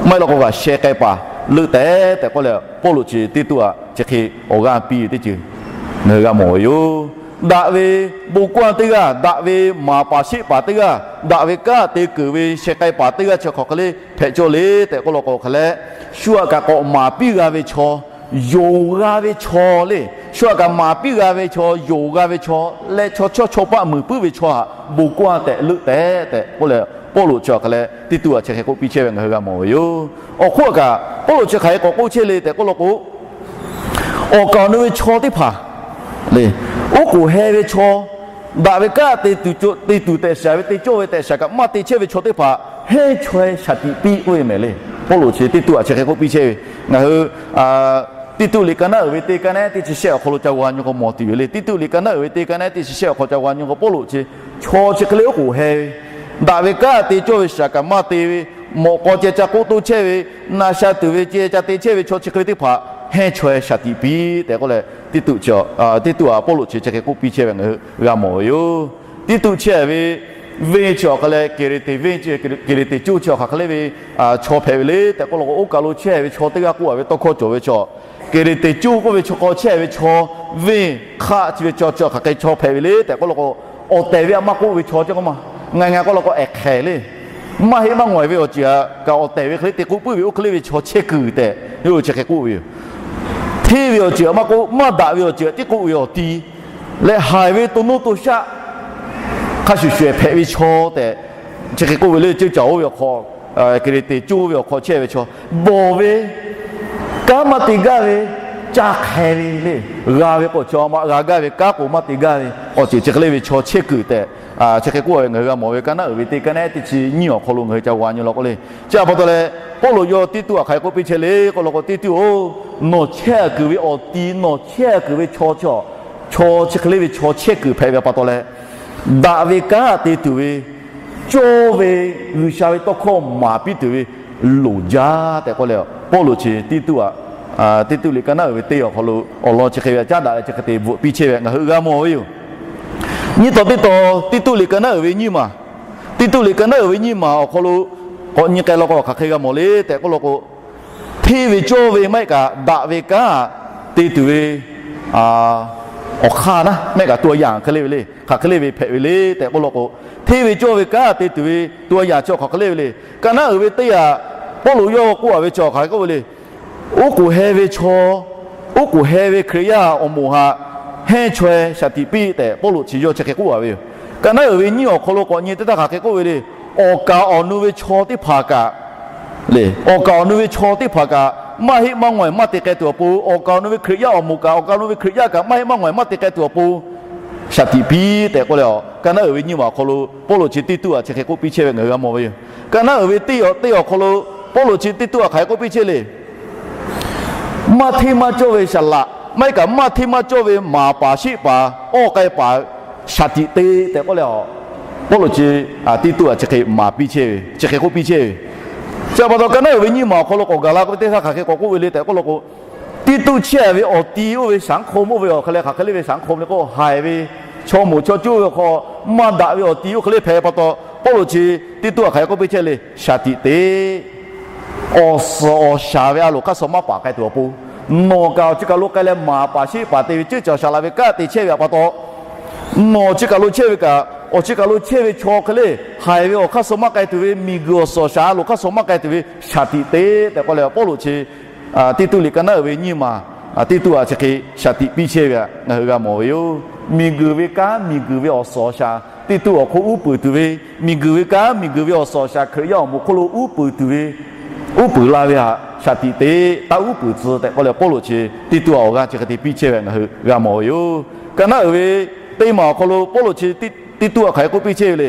maˇ heˆ law k'o g'aꞈ sheh k'ai paˍ leuˆ tehꞈ tehꞈ k'oˆ leh, Pawˇluꞈ chi Tiˇtuˆ aꞈ chi hk'e awˬ g'aˇ piˇ ve teˇ ceuˬ ngaˬ hui g'a mawˬ ve yoˬ. Daꞈ ve bon kaˇ teˇ g'aˇ, daꞈ ve maˍ paˍ sheˆ paˍ teˇ g'aˇ, daꞈ ve kanˉ te keunˍ ve sheh k'ai paˍ teˇ g'aˇ chi hk'aˬ hk'e le hpehꞈ cawˇ le tehꞈ k'oˆ law k'o hk'e leh, shu aꞈ kaꞈ k'awꞈ maˍ piˇ g'a ve chaw, yonˍ g'a ve chaw le. Shu aꞈ kaꞈ maˍ piˇ g'a ve chaw, yonˍ g'a ve chaw leh chaw chawˇ chaw paˆ muiˬ puiˉ ve chaw htaꞈ bon kaˇ tehꞈ leuˆ tehꞈ tehꞈ k'oˆ leh, Pawˇluꞈ chi awˬ hk'e leh Tiˇtuˆ aꞈ chi hk'e k'oˆ piˇ chehˇ ve ngaˬ hui g'a mawˬ ve yoˬ. Awˬ hk'oˆ kaꞈ Pawˇluꞈ chi hk'aˬ hk'e k'awꞈ k'oˆ chehˇ le tehꞈ k'oˆ law k'o, awˬ kaˍ awˬ nu ve chaw teˇ hpaˍ le, oˉ k'oˍ heh ve chaw, daꞈ ve kanˉ te tuˬ tehꞈ shaˍ ve, te cawˇ ve tehꞈ shaˍ kaꞈ maˇ te chehˇ ve chaw teˇ hpaˍ hehnˇ chaweh shaˍ tiꞈ piˇ k'oˆ ve mehˍ le. Pawˇluꞈ chi Tiˇtuˆ aꞈ chi hk'e k'oˆ piˇ chehˇ ve, ngaˬ hui Tiˇtuˆ liꞈ ka naˉ uiˍ ve teˇ ka naˉ ehˉ teˇ chi shehˆ awˬ hk'aw lo ca g'a nyi k'o mawˬ tuˬ ve le. Tiˇtuˆ liꞈ ka naˉ uiˍ ve teˇ ka naˉ ehˉ teˇ chi shehˆ awˬ hk'aw lo ca g'a nyi k'o Pawˇluꞈ chi chaw chi hk'e le oˉ k'oˍ heh ve, daꞈ ve kanˉ te cawˇ ve shaˍ kaꞈ maˇ te ve, mawꞈ k'aw ceh ca k'oˆ toˇ chehˇ ve, na sha tuˬ ve ceh ca te chehˇ ve chaw chi hk'e ve teˇ hpaˍ hehnˇ chaweh shaˍ tiꞈ piˇ tehꞈ k'oˆ leh, Tiˇtuˆ chi, Tiˇtuˆ aꞈ Pawˇluꞈ chi chi hk'e k'oˆ piˇ chehˇ ve ngaˬ hui g'a mawˬ ve yoˬ. Tiˇtuˆ chehˇ ve venˇ chi awˬ hk'a leh Keˍreˍteˍ venˇ chi, Keˍreˍteˍ coˇ chi awˬ hk'aˬ hk'e le ve chaw hpehꞈ ve le tehꞈ k'oˆ law k'o, oˇ kaˬ lo chehˇ ve chaw teˇ g'aˇ k'oˆ a ve tawˇ hkawˇ cawˬ ve chaw, Keˍreˍteˍ coˇ k'oˆ ve chaw hk'aw chehˇ ve chaw, venˇ hk'aˆ chi ve chaw chi hk'aˬ hk'e chaw hpehꞈ ve le tehꞈ k'oˆ law k'o, awˬ tehˬ ve aꞈ maˇ k'oˆ ve chaw ceh k'o ma, ngaˬ ngaˬ k'oˆ law k'o ehˍ hk'ehˍ le. Maˇ heˆ maˇ ngawˬ ve awˬ ceuˬ aꞈ kaꞈ awˬ tehˬ ve hk'e le te k'oˆ puiˉ ve oˇ hk'e le ve chaw chehˇ kuiˬ tehꞈ yawˇ hui chi hk'e k'oˆ ve yoˬ. Hteˇ ve awˬ ceuˬ aꞈ maˇ k'oˆ, maˇ daꞈ ve awˬ ceuˬ aꞈ tiˉ k'oˆ ve awˬ ti leh haiˬ ve to nuˇ to shaˆ hk'a shuˍ shuˍ ehˍ hpehꞈ ve chaw tehꞈ chi hk'e k'oˆ ve le. Ceuˇ caˬ oˇ ve awˬ hk'aw, Keˍreˍteˍ coˇ ve awˬ hk'aw chehˇ ve chaw, bawˬ ve Kanˉ maˇ te gaˇ ve, caˇ hk'eh ve le. G'a ve k'o, chaw maˇ g'a gaˇ ve, kanˉ k'o maˇ te gaˇ ve, awˬ ceuˬ chi hk'e le ve chaw chehˇ kuiˬ tehꞈ, chi hk'e k'oˆ ve ngaˬ hui g'a mawˬ ve. Ka naˉ uiˍ ve teˇ, ka naˉ ehˉ teˇ chi nyiˇ awˬ hk'aw lo ngaˬ hui ca g'a nyi law k'o le. Chi a pa taw leh, Pawˇluꞈ yawˇ Tiˇtuˆ htaꞈ hk'aˬ hk'e k'oˆ piˇ chehˇ le k'oˆ law k'o, Tiˇtuˆ-oˬ, nawˬ chehˇ kuiˬ ve awˬ ti, nawˬ chehˇ kuiˬ ve chaw chi, chaw chi hk'e le ve chaw chehˇ kuiˬ hpehꞈ ve a pa taw leh, daꞈ ve kanˉ te tuˬ ve, cawˇ ve G'uiˬsha ve tawˇ hkawˇ maˍ piˇ tuˬ ve loˍ jaˇ tehꞈ k'oˆ leh, Pawˇluꞈ chi Tiˇtuˆ htaꞈ, Tiˇtuˆ liꞈ ka naˉ uiˍ ve teˇ awˬ hk'aw lo awˬ lawn chi hk'e ve caˉ daꞈ leh chi hk'e te bvuhꞈ piˇ chehˇ ve ngaˬ hui g'a mawˬ ve yoˬ. Nyiˇ taw teˇ taw, Tiˇtuˆ liꞈ ka naˉ uiˍ ve nyiˇ maˬ, Tiˇtuˆ liꞈ ka naˉ uiˍ ve nyiˇ maˬ awˬ hk'aw lo k'awꞈ nyi k'ai law k'o, hk'aˬ hk'e g'a mawˬ le tehꞈ k'oˆ law k'o, hteˇ ve cawˇ ve maˇ heˆ kaꞈ daꞈ ve kanˉ te tuˬ ve awˬ hk'aˇ naˉ, maˇ heˆ kaꞈ ตัวอย่าง hk'e le ve le, hk'aˬ hk'e le ve hpehꞈ ve le tehꞈ k'oˆ law k'o, hteˇ ve cawˇ ve kanˉ te tuˬ ve ตัวอย่าง chi awˬ hk'aˬ hk'e le ve le. Ka naˉ uiˍ ve teˇ yaꞈ Pawˇluꞈ yawˇ k'oˆ a ve chi awˬ hk'aˬ hk'e k'oˆ ve le. Oˉ k'oˍ heh ve chaw, oˉ k'oˍ heh ve Hkriꞈ yaˇ awˬ moˍ htaꞈ hehnˇ chaweh shaˍ tiꞈ piˇ tehꞈ Pawˇluꞈ chi yawˇ chi hk'e k'oˆ a ve yoˬ. Ka naˉ uiˍ ve nyiˇ awˬ hk'aw lo k'awꞈ nyi teˇ htaˇ hk'aˬ hk'e k'oˆ ve le. Awˬ kaˍ awˬ nu ve chaw teˇ hpaˍ kaꞈ le, awˬ kaˍ awˬ nu ve chaw teˇ hpaˍ kaꞈ maˇ heˆ maˇ ngawˬ maˇ te k'ai tuˬ awˬ pon, awˬ kaˍ awˬ nu ve Hkriꞈ yaˇ awˬ moˍ kaꞈ, awˬ kaˍ awˬ nu ve Hkriꞈ yaˇ kaꞈ maˇ heˆ maˇ ngawˬ maˇ te k'ai tuˬ awˬ pon, shaˍ tiꞈ piˇ tehꞈ k'oˆ leh, ka naˉ uiˍ ve nyiˇ maˬ awˬ hk'aw lo Pawˇluꞈ chi Tiˇtuˆ htaꞈ chi hk'e k'oˆ piˇ chehˇ ve ngaˬ hui g'a mawˬ ve yoˬ. Ka naˉ uiˍ ve teˇ, teˇ awˬ hk'aw lo Pawˇluꞈ chi Tiˇtuˆ htaꞈ hk'aˬ hk'e k'oˆ piˇ chehˇ le. Maˇ hteˇ maˇ cawˇ ve saˍ laꞈ maˇ heˆ kaꞈ maˇ hteˇ maˇ cawˇ ve maˍ paˍ sheˆ paˍ awˬ k'ai paˍ shaˍ tiꞈ te tehꞈ k'oˆ leh, Pawˇluꞈ chi Tiˇtuˆ htaꞈ chi hk'e maˍ piˇ chehˇ ve, chi hk'e k'oˆ piˇ chehˇ ve. Chi pa taw ka naˉ uiˍ ve nyiˇ maˬ awˬ hk'aw lo k'awꞈ gaˬ la k'o teˇ htaˇ hk'aˬ hk'e k'awꞈ k'oˆ ve le tehꞈ k'oˆ law k'o, Tiˇtuˆ chehˇ ve awˬ ti oˇ ve สังคม oˇ ve awˬ hk'e leh hk'aˬ hk'e le ve สังคม le k'o, haiˬ ve chaw moˍ chaw cuˇ ve hk'aw maˇ daꞈ ve awˬ ti oˇ hk'e le hpehꞈ pa taw, Pawˇluꞈ chi Tiˇtuˆ htaꞈ hk'aˬ hk'e k'oˆ piˇ chehˇ le, shaˍ tiꞈ te. Awˬ suhˍ awˬ shaˍ ve a loˍ hk'aˇ suh maˇ paˍ k'ai tuˬ awˬ pon, nawˬ kaꞈ awˬ chi kaˬ lo k'ai leh maˍ paˍ sheˆ paˍ te ve ceuˇ caˬ shaˍ laꞈ ve kanˉ te chehˇ ve a pa taw, nawˬ chi kaˬ lo chehˇ ve kaꞈ awˬ chi kaˬ lo chehˇ ve chaw hk'e le, haiˬ ve awˬ hk'aˇ suh maˇ k'ai tuˬ ve, miˬguiˬ awˬ suhˍ awˬ shaˍ a loˍ hk'aˇ suh maˇ k'ai tuˬ ve shaˍ tiꞈ te tehꞈ k'oˆ leh, Pawˇluꞈ chi Tiˇtuˆ liꞈ ka naˉ uiˍ ve nyiˇ maˬ Tiˇtuˆ htaꞈ chi hk'e shaˍ tiꞈ piˇ chehˇ ve htaꞈ ngaˬ hui g'a mawˬ ve yoˬ. Miˬguiˬ ve kanˉ miˬguiˬ ve awˬ suhˍ awˬ shaˍ Tiˇtuˆ awˬ hk'oˆ uˉ peunˍ tuˬ ve, miˬguiˬ ve kanˉ miˬguiˬ ve awˬ suhˍ awˬ shaˍ Hkriꞈ yaˇ awˬ moˍ hk'oˆ lo uˉ peunˍ tuˬ ve, uˉ peunˍ la ve htaꞈ shaˍ tiꞈ te, taˇ uˉ peunˍ tcuh tehꞈ k'oˆ leh, Pawˇluꞈ chi Tiˇtuˆ htaꞈ awˬ g'aˇ chi hk'e te piˇ chehˇ ve ngaˬ hui g'a mawˬ ve yoˬ. Ka naˉ uiˍ ve teˇ maˬ awˬ hk'aw lo Pawˇluꞈ chi Tiˇtuˆ htaꞈ hk'aˬ hk'e k'oˆ piˇ chehˇ ve le.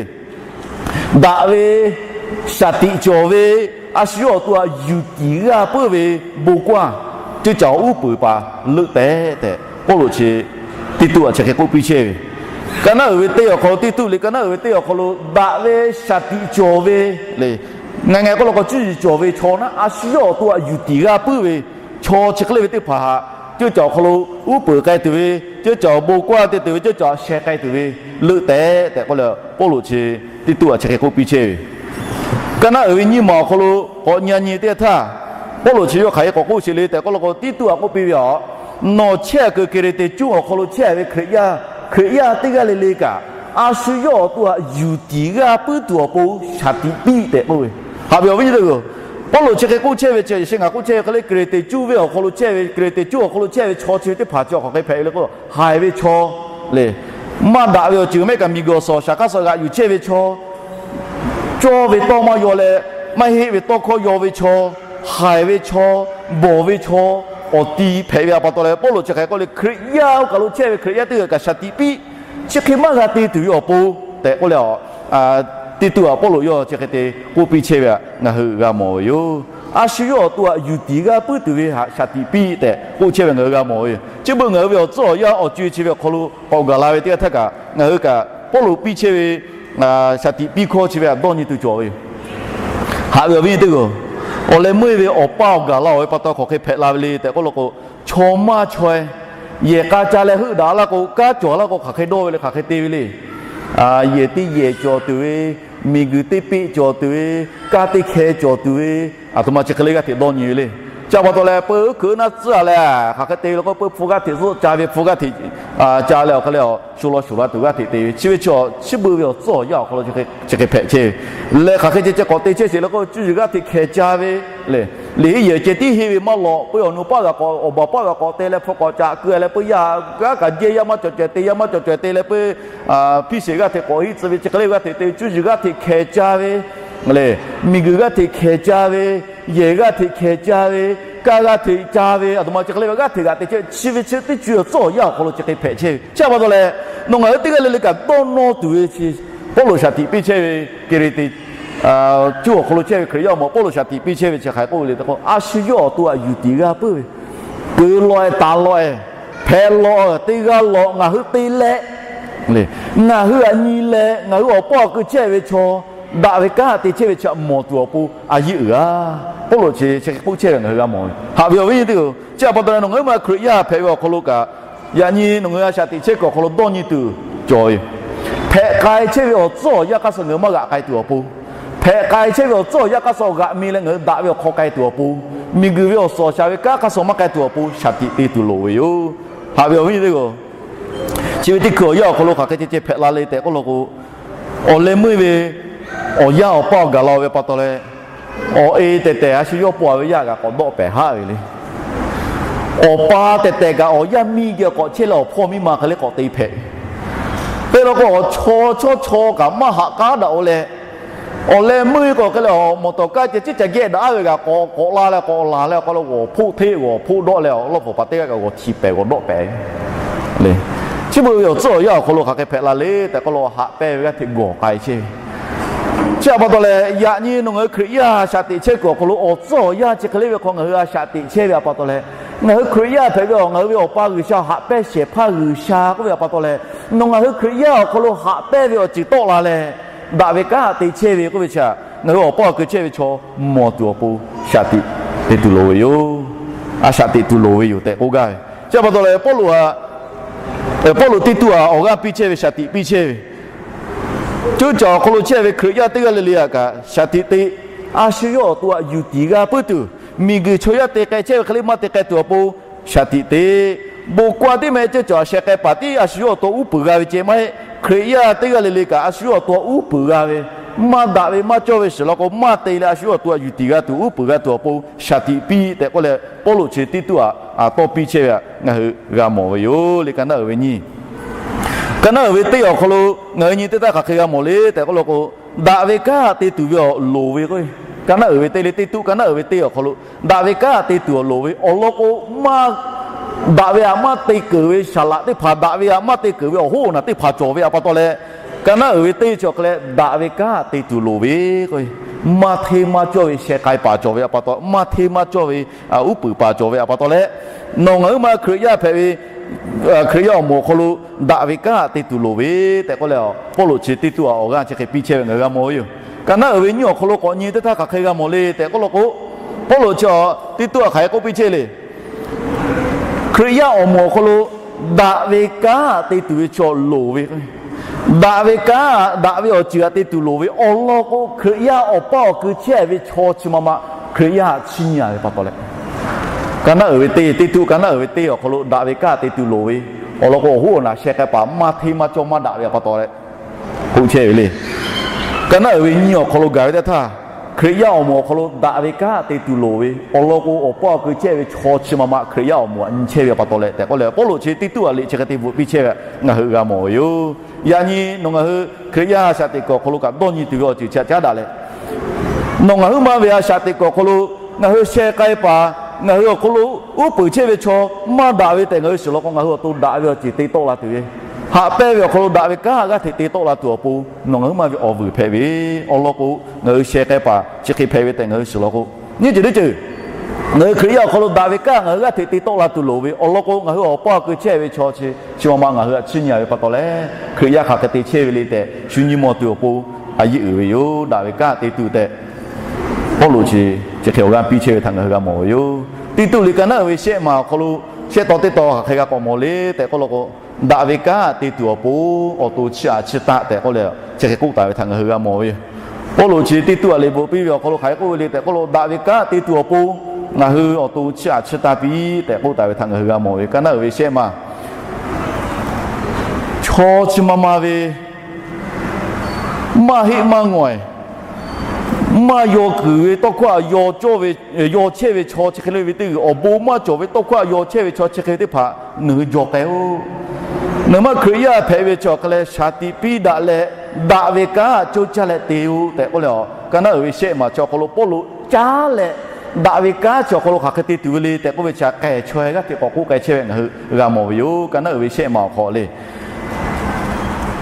Daꞈ ve shaˍ tiꞈ cawˬ ve, a shu yawˇ awˬ to htaꞈ yuˬ tiˍ g'aˇ puiˉ ve bon kaˇ ceuˇ caˬ uˉ peunˍ paˍ leuˆ tehꞈ tehꞈ, Pawˇluꞈ chi Tiˇtuˆ htaꞈ chi hk'e k'oˆ piˇ chehˇ ve. Ka naˉ uiˍ ve teˇ awˬ hk'aw lo, Tiˇtuˆ liꞈ ka naˉ uiˍ ve teˇ awˬ hk'aw lo daꞈ ve shaˍ tiꞈ cawˬ ve le. Ngaˬ ngaˬ k'oˆ law k'o, cuˇ yiˍ cawˬ ve chaw naˉ a shu yawˇ awˬ to htaꞈ yuˬ tiˍ g'aˇ puiˉ ve chaw chi hk'e le ve teˇ hpaˍ htaꞈ ceuˇ caˬ awˬ hk'aw lo uˉ peunˍ k'ai tuˬ ve, ceuˇ caˬ bon kaˇ te tuˬ ve, ceuˇ caˬ sheh k'ai tuˬ ve leuˆ tehꞈ tehꞈ k'oˆ leh, Pawˇluꞈ chi Tiˇtuˆ htaꞈ chi hk'e k'oˆ piˇ chehˇ ve. Ka naˉ uiˍ ve nyiˇ maˬ awˬ hk'aw lo k'awꞈ nyi nyi teˇ htaˇ, Pawˇluꞈ chi yawˇ hk'aˬ hk'e k'awꞈ k'oˆ sheˍ le tehꞈ k'oˆ law k'o, Tiˇtuˆ htaꞈ k'oˆ piˇ ve yoˬ. Nawˬ chehˇ kuiˬ Keˍreˍteˍ cuˇ awˬ hk'aw lo chehˇ ve Hkriꞈ yaˇ, Hkriꞈ yaˇ teˇ g'aˇ le le kaꞈ, a shu yawˇ awˬ to htaꞈ yuˬ tiˍ g'aˇ puiˉ tuˬ awˬ pon shaˍ tiꞈ piˇ tehꞈ k'oˆ ve. Haꞈ ve awˬ viˉ nyi teˇ hpaˍ-oˬ, Pawˇluꞈ chi hk'e k'oˆ chehˇ ve chi yaꞈ sheh ngaˬ k'oˆ chehˇ ve hk'e le, Keˍreˍteˍ cuˇ ve awˬ hk'aw lo chehˇ ve, Keˍreˍteˍ cuˇ awˬ hk'aw lo chehˇ ve chaw chi ve teˇ hpaˍ chi awˬ hk'aˬ hk'e hpehꞈ ve le k'o, haiˬ ve chaw le, maˇ daꞈ ve awˬ ceuˬ maˇ heˆ kaꞈ miˬguiˬ awˬ suhˍ awˬ shaˍ hk'aˇ suh g'aꞈ yuˬ chehˇ ve chaw, cawˇ ve tawˇ maˇ yaw leh, maˇ heˆ ve tawˇ hkawˇ yaw ve chaw, haiˬ ve chaw, bawˬ ve chaw, awˬ ti hpehꞈ ve a pa taw leh, Pawˇluꞈ chi hk'aˬ hk'e k'oˆ le, Hkriꞈ yaˇ oˇ kaˬ lo chehˇ ve Hkriꞈ yaˇ teˇ g'aˇ kaꞈ shaˍ tiꞈ piˇ, chi hk'e maˇ g'a te tuˬ ve awˬ pon tehꞈ k'oˆ leh, Tiˇtuˆ htaꞈ Pawˇluꞈ yawˇ chi hk'e te k'oˆ piˇ chehˇ ve htaꞈ ngaˬ hui g'a mawˬ ve yoˬ. A shu yawˇ awˬ to htaꞈ yuˬ tiˍ g'aˇ puiˉ tuˬ ve htaꞈ shaˍ tiꞈ piˇ tehꞈ k'oˆ chehˇ ve ngaˬ hui g'a mawˬ ve yoˬ. Chi beuꞈ ngaˬ hui ve awˬ tcuhˉ awˬ yanˇ awˬ co-e chi ve awˬ hk'aw lo k'awꞈ gaˬ la ve teˇ g'aˇ htaˇ kaꞈ, ngaˬ hui kaꞈ Pawˇluꞈ piˇ chehˇ ve shaˍ tiꞈ piˇ hkawˇ chi ve htaꞈ dawˇ nyi tuˬ cawˬ ve yoˬ. Haꞈ ve awˬ viˉ nyi teˇ hpaˍ-oˬ, awˬ leh meuˇ ve awˬ paˇ awˬ gaˬ la-oˬ ve pa taw hk'aˬ hk'e hpehꞈ la ve le tehꞈ k'oˆ law k'o, chaw maˇ chaweh, yehˬ k'a ca leh heuˆ daꞈ laˇ k'o, kanˉ cawˬ laˇ k'o hk'aˬ hk'e dawˇ ve le, hk'aˬ hk'e te ve le. Yehˬ teˇ yehˬ cawˬ tuˬ ve, miˬguiˬ teˇ peˆ cawˬ tuˬ ve, kanˉ teˇ hkeh cawˬ tuˬ ve, aˬ htoꞈ ma chi hk'e le g'aˇ hteꞈ dawˇ nyi ve le. Chi pa taw leh, peu hkeuꞈ naˇ tcuhˉ-a leh, hk'aˬ hk'e te ve le k'o, peu hpu g'aˇ hteꞈ zuhˆ ca ve, hpu g'aˇ hteꞈ ca leh awˬ hk'e le, shu law shuˍ la tuˬ g'aˇ hteꞈ te ve, chi ve chi, chi beuꞈ ve awˬ tcuhˉ awˬ yanˇ awˬ hk'aw lo chi hk'e hpehꞈ chehˇ ve leh, hk'aˬ hk'e ceh ceh k'awꞈ te chehˇ sheˍ le k'o, cuˇ yiˍ g'aˇ hteꞈ hkeh ca ve le. Liꞈ heˆ yehˬ ceh tiˉ henˇ ve maˇ lawꞈ, peu awˬ nu paˇ g'a k'awꞈ, awˬ baˬ paˇ g'a k'awꞈ te leh hpu k'awꞈ caꞈ keu leh, peu yaˇ g'aˇ kaꞈ jehˇ yaˇ maˇ cawˬ caweh te, yaˇ maˇ cawˬ caweh te leh peu hpiˇ sheˍ g'aˇ hteꞈ k'awꞈ henˇ tcuh ve, chi hk'e le g'aˇ hteꞈ te ve, cuˇ yiˍ g'aˇ hteꞈ hkeh ca ve le. Miˬguiˬ g'aˇ hteꞈ hkeh ca ve, yehˬ g'aˇ hteꞈ hkeh ca ve, kaˇ g'aˇ hteꞈ ca ve, aˬ htoꞈ ma chi hk'e le ve g'aˇ hteꞈ g'aꞈ te chehˇ ve chi ve chi teˇ co awˬ tcuhˉ awˬ yanˇ awˬ hk'aw lo chi hk'e hpehꞈ chehˇ ve. Chi pa taw leh, nawˬ ngaˬ hui teˇ g'aˇ le le kaꞈ dawˇ nawˇ tuˬ ve chi Pawˇluꞈ shaˍ tiꞈ piˇ chehˇ ve Keˍreˍteˍ cuˇ awˬ hk'aw lo chehˇ ve Hkriꞈ yaˇ awˬ moˍ Pawˇluꞈ shaˍ tiꞈ piˇ chehˇ ve chi hk'aˬ hk'e k'oˆ ve le tehꞈ k'o, a shu yawˇ awˬ to htaꞈ yuˬ tiˍ g'a puiˉ ve, keu lawꞈ-e taˍ lawꞈ-e, hpehꞈ lawꞈ-e teˇ g'aˇ lawꞈ ngaˬ hui te leh, ngaˬ hui htaꞈ nyi leh ngaˬ hui awˬ paˇ awˬ keu chehˇ ve chaw, daꞈ ve kanˉ te chehˇ ve chi htaꞈ mawˬ tuˬ awˬ pon a yeˇ uiˍ a. Pawˇluꞈ chi chi hk'e k'oˆ chehˇ ve ngaˬ hui g'a mawˬ ve. Haꞈ ve awˬ viˉ nyi teˇ-oˬ, chi pa taw leh nawˬ ngaˬ hui ma Hkriꞈ yaˇ hpehꞈ ve awˬ hk'aw lo kaꞈ, yaꞈ nyi nawˬ ngaˬ hui a shaꞈ teꞈ chehˇ kuiˬ awˬ hk'aw lo dawˇ nyi tuˬ cawˬ ve yoˬ. Hpehꞈ k'ai chehˇ ve awˬ tcuhˉ awˬ yanˇ hk'aˇ suh ngaˬ hui maˇ g'aꞈ k'ai tuˬ awˬ pon, hpehꞈ k'ai chehˇ ve awˬ tcuhˉ awˬ yanˇ hk'aˇ suh g'aꞈ mi leh ngaˬ hui daꞈ ve awˬ hk'aw k'ai tuˬ awˬ pon, miˬguiˬ ve awˬ suhˍ awˬ shaˍ ve kanˉ hk'aˇ suh maˇ k'ai tuˬ awˬ pon shaˍ tiꞈ te tuˬ loˍ ve yoˬ. Haꞈ ve awˬ viˉ nyi teˇ-oˬ, chi ve teˇ hkui awˬ yanˇ awˬ hk'aw lo hk'aˬ hk'e ceh ceh hpehꞈ la le tehꞈ k'oˆ law k'o, awˬ leh meuˇ ve awˬ yanˇ awˬ paˇ awˬ gaˬ la ve pa taw leh, awˬ e tehˬ tehˬ a shu yawˇ paw ve yaˇ kaꞈ k'awꞈ dawˆ pehˍ haˆ ve le. Awˬ pa tehˬ tehˬ kaꞈ awˬ yaˇ miˇ geh k'awꞈ chehˇ leh awˬ hpawˇ miˇ ma hk'e le k'awꞈ te hpehꞈ ve. Hk'e law k'o, awˬ chaw chawˇ chaw kaꞈ maˇ haꞈ k'aˉ daꞈ-o leh, awˬ leh meuˇ k'awꞈ hk'e leh awˬ mawˬ tawˍ kaˇ ceh ciˉ ca gehˆ daꞈ ve kaꞈ k'awꞈ k'awꞈ la leh k'awꞈ laˬ leh awˬ hk'aw lo g'awˬ hpoˆ hteˆ g'awˬ hpoˆ dawˆ leh awˬ lawˇ hpfuhˍ paˍ teˇ g'aˇ kaꞈ g'awˬ htiꞈ pehˍ g'awˬ dawˆ pehˍ ve le. Chi beuꞈ ve awˬ tcuhˉ awˬ yanˇ awˬ hk'aw lo hk'aˬ hk'e hpehꞈ la le tehꞈ k'oˆ law k'o, haꞈ pehnˇ ve g'aˇ hteꞈ gawˬ k'ai chehˇ ve. Chi htaꞈ pa taw leh, yaꞈ nyi nawˬ ngaˬ hui Hkriꞈ yaˇ shaꞈ teꞈ chehˇ kuiˬ awˬ hk'aw lo awˬ tcuhˉ awˬ yanˇ chi hk'e le ve hk'aw ngaˬ hui a shaꞈ teꞈ chehˇ ve htaꞈ pa taw leh, ngaˬ hui Hkriꞈ yaˇ hpehꞈ ve awˬ ngaˬ hui ve Awˬ pa G'uiˬsha haꞈ pehnˇ shehˍ hpaˇ G'uiˬsha k'oˆ ve htaꞈ pa taw leh, nawˬ ngaˬ hui Hkriꞈ yaˇ awˬ hk'aw lo haꞈ pehnˇ ve awˬ ceuˬ tawˆ la leh, daꞈ ve kanˉ htaꞈ te chehˇ ve k'oˆ ve chi htaꞈ ngaˬ hui awˬ paˇ awˬ keu chehˇ ve chaw mawˬ tuˬ awˬ pon shaꞈ tiꞈ te tuˬ loˍ ve yoˬ. A shaꞈ teꞈ tuˬ loˍ ve yoˬ tehꞈ k'oˆ gaˇ ve. Chi pa taw leh, Pawˇluꞈ htaꞈ Pawˇluꞈ Tiˇtuˆ htaꞈ awˬ g'aˇ piˇ chehˇ ve shaꞈ tiꞈ piˇ chehˇ ve, ceuˇ caˬ awˬ hk'aw lo chehˇ ve Hkriꞈ yaˇ teˇ g'aˇ le le htaꞈ kaꞈ shaꞈ tiꞈ te, a shu yawˇ awˬ to htaꞈ yuˬ tiˍ g'a puiˉ tuˬ, miˬguiˬ chaw yaˇ te k'ai chehˇ ve hk'e le maˇ te k'ai tuˬ awˬ pon shaꞈ tiꞈ te. Bon kaˇ tiˉ meh ceuˇ caˬ sheh k'ai paˍ tiˉ a shu yawˇ awˬ to uˉ peunˍ g'a ve ceh maˇ heˆ. Hkriꞈ yaˇ teˇ g'aˇ le le kaꞈ a shu yawˇ awˬ to uˉ peunˍ g'a ve, maˇ daꞈ ve maˇ cawˇ ve shiˍ law k'o maˇ te leh a shu yawˇ awˬ to htaꞈ yuˬ tiˍ g'a tuˬ uˉ peunˍ g'a tuˬ awˬ pon shaꞈ tiꞈ piˇ tehꞈ k'oˆ leh, Pawˇluꞈ chi Tiˇtuˆ htaꞈ tawˇ piˇ chehˇ ve htaꞈ ngaˬ hui g'a mawˬ ve yoˬ le. Ka naˉ uiˍ ve nyiˇ, ka naˉ uiˍ ve teˇ awˬ hk'aw lo ngaˬ hui nyi teˇ htaˇ hk'aˬ hk'e g'a mawˬ le tehꞈ k'oˆ law k'o, daꞈ ve kanˉ htaꞈ te tuˬ ve awˬ loˍ ve k'o, ka naˉ uiˍ ve teˇ le, Tiˇtuˆ ka naˉ uiˍ ve teˇ awˬ hk'aw lo daꞈ ve kanˉ htaꞈ te tuˬ awˬ loˍ ve awˬ lawn k'o, maˇ daꞈ ve htaꞈ maˇ te keunˍ ve saˍ laꞈ teˇ hpaˍ, daꞈ ve htaꞈ maˇ te keunˍ ve awˬ hoˉ awˬ naˬ teˇ hpaˍ cawˬ ve htaꞈ pa taw leh, ka naˉ uiˍ ve teˇ chi awˬ hk'e leh daꞈ ve kanˉ htaꞈ te tuˬ loˍ ve k'o, maˇ hteˇ maˇ cawˇ ve sheh k'ai paˍ cawˬ ve htaꞈ pa taw, maˇ hteˇ maˇ cawˇ ve uˉ peunˍ paˍ cawˬ ve htaꞈ pa taw leh, nawˬ ngaˬ huiˉ ma Hkriꞈ yaˇ hpehꞈ ve Hkriꞈ yaˇ awˬ moˍ awˬ hk'aw lo daꞈ ve kanˉ htaꞈ te tuˬ loˍ ve tehꞈ k'oˆ leh, Pawˇluꞈ chi Tiˇtuˆ htaꞈ awˬ g'aˇ chi hk'e piˇ chehˇ ve ngaˬ hui g'a mawˬ ve yoˬ. Ka naˉ uiˍ ve nyiˇ awˬ hk'aw lo k'awꞈ nyi teˇ htaˇ hk'aˬ hk'e g'a mawˬ le tehꞈ k'oˆ law k'o, Pawˇluꞈ chi Tiˇtuˆ htaꞈ hk'aˬ hk'e k'oˆ piˇ chehˇ le. Hkriꞈ yaˇ awˬ moˍ awˬ hk'aw lo daꞈ ve kanˉ htaꞈ te tuˬ ve chaw loˍ ve, daꞈ ve kanˉ daꞈ ve awˬ ceuˬ htaꞈ te tuˬ loˍ ve awˬ lawn k'o, Hkriꞈ yaˇ awˬ paˇ awˬ keu chehˇ ve chaw chi ma ma Hkriꞈ yaˇ htaꞈ chiˇ nyi-a ve pa taw leh, ka naˉ uiˍ ve teˇ, Tiˇtuˆ ka naˉ uiˍ ve teˇ awˬ hk'aw lo daꞈ ve kanˉ htaꞈ te tuˬ loˍ ve awˬ lawn k'o, awˬ hoˉ awˬ naˬ sheh k'ai paˍ maˇ hteˇ maˇ cawˇ maˇ daꞈ ve htaꞈ pa taw leh k'oˆ chehˇ ve le. Ka naˉ uiˍ ve nyiˇ awˬ hk'aw lo gaˬ ve teˇ htaˇ, Hkriꞈ yaˇ awˬ moˍ awˬ hk'aw lo daꞈ ve kanˉ htaꞈ te tuˬ loˍ ve awˬ lawn k'o, awˬ paˇ awˬ keu chehˇ ve chaw chi ma ma Hkriꞈ yaˇ awˬ moˍ htaꞈ nyi chehˇ ve pa taw leh tehꞈ k'oˆ leh, Pawˇluꞈ chi Tiˇtuˆ htaꞈ liꞈ chi hk'e te bvuhꞈ piˇ chehˇ ve ngaˬ hui g'a mawˬ ve yoˬ. Yaꞈ nyi nawˬ ngaˬ hui Hkriꞈ yaˇ shaꞈ teꞈ kuiˬ awˬ hk'aw lo kaꞈ dawˇ nyi tuˬ ve awˬ ceuˬ chi htaꞈ caˉ daꞈ leh, nawˬ ngaˬ huiˉ ma ve a shaꞈ teꞈ kuiˬ awˬ hk'aw lo ngaˬ hui sheh k'ai paˍ, ngaˬ hui awˬ hk'aw lo uˉ peunˍ chehˇ ve chaw maˇ daꞈ ve tehꞈ ngaˬ hui shiˍ law k'o, ngaˬ hui awˬ to daꞈ ve awˬ ceuˬ te tawˆ la tuˬ ve, haꞈ pehnˇ ve awˬ hk'aw lo daꞈ ve kanˉ g'aˇ hteꞈ te tawˆ la tuˬ awˬ pon nawˬ ngaˬ huiˉ ma ve awˬ vuiˬ hpehꞈ ve awˬ lawn k'o, ngaˬ hui sheh k'ai paˍ chi hk'e hpehꞈ ve tehꞈ ngaˬ hui shiˍ law k'o, nyiˇ ceuˬ teˇ ceuˬ ngaˬ hui Hkriꞈ yaˇ awˬ hk'aw lo daꞈ ve kanˉ ngaˬ hui g'aˇ hteꞈ te tawˆ la tuˬ loˍ ve awˬ lawn k'o, ngaˬ hui awˬ paˇ awˬ keu chehˇ ve chaw chi chi ma ma ngaˬ hui htaꞈ chiˇ nyi-a ve pa taw leh, Hkriꞈ yaˇ hk'aˬ hk'e te chehˇ ve le tehꞈ shu nyi mawˬ tuˬ awˬ pon a yeˇ uiˍ ve yoˬ. Daꞈ ve kanˉ te tuˬ tehꞈ Pawˇluꞈ chi chi hk'e awˬ g'aˇ piˇ chehˇ ve htaꞈ ngaˬ hui g'a mawˬ ve yoˬ. Tiˇtuˆ liꞈ ka naˉ uiˍ ve shehˆ ma awˬ hk'aw lo shehˆ taw teˇ taw hk'aˬ hk'e g'a k'awꞈ mawˬ le tehꞈ k'oˆ law k'o, daꞈ ve kanˉ te tuˬ awˬ pon awˬ to chiˇ aꞈ chiˇ taˆ tehꞈ k'oˆ leh, chi hk'e k'oˆ taˍ ve htaꞈ ngaˬ hui g'a mawˬ ve yoˬ. Pawˇluꞈ chi Tiˇtuˆ htaꞈ liꞈ bvuhꞈ piˇ ve awˬ hk'aw lo hk'aˬ hk'e k'oˆ ve le tehꞈ k'oˆ law k'o, daꞈ ve kanˉ te tuˬ awˬ pon ngaˬ hui awˬ to chiˇ aꞈ chiˇ taˆ piˇ tehꞈ k'oˆ taˍ ve htaꞈ ngaˬ hui g'a mawˬ ve yoˬ. Ka naˉ uiˍ ve shehˆ ma, chaw chi ma ma ve maˇ heˆ maˇ ngawˬ, maˇ yaw kuiˬ ve tawˇ hkawˇ htaꞈ yaw cawˇ ve, yaw chehˇ ve chaw chi hk'e le ve teˇ g'uiˬ, awˬ bon maˇ cawˬ ve tawˇ hkawˇ htaꞈ yaw chehˇ ve chaw chi hk'e ve teˇ hpaˍ nawˬ hui jaw k'ai-oˬ. Nawˬ hui ma Hkriꞈ yaˇ hpehꞈ ve chi awˬ hk'e leh shaˍ tiꞈ piˇ daꞈ leh, daꞈ ve kanˉ htaꞈ coˇ caˇ leh te-o tehꞈ k'oˆ leh, ka naˉ uiˍ ve shehˆ ma chi awˬ hk'aw lo Pawˇluꞈ caˉ leh daꞈ ve kanˉ chi awˬ hk'aw lo hk'aˬ hk'e te tuˬ ve le tehꞈ k'oˆ ve chi hk'e chaweh g'aˇ hteꞈ k'awꞈ k'oˆ k'ai chehˇ ve ngaˬ hui g'a mawˬ ve yoˬ. Ka naˉ uiˍ ve shehˆ ma awˬ hk'aw le,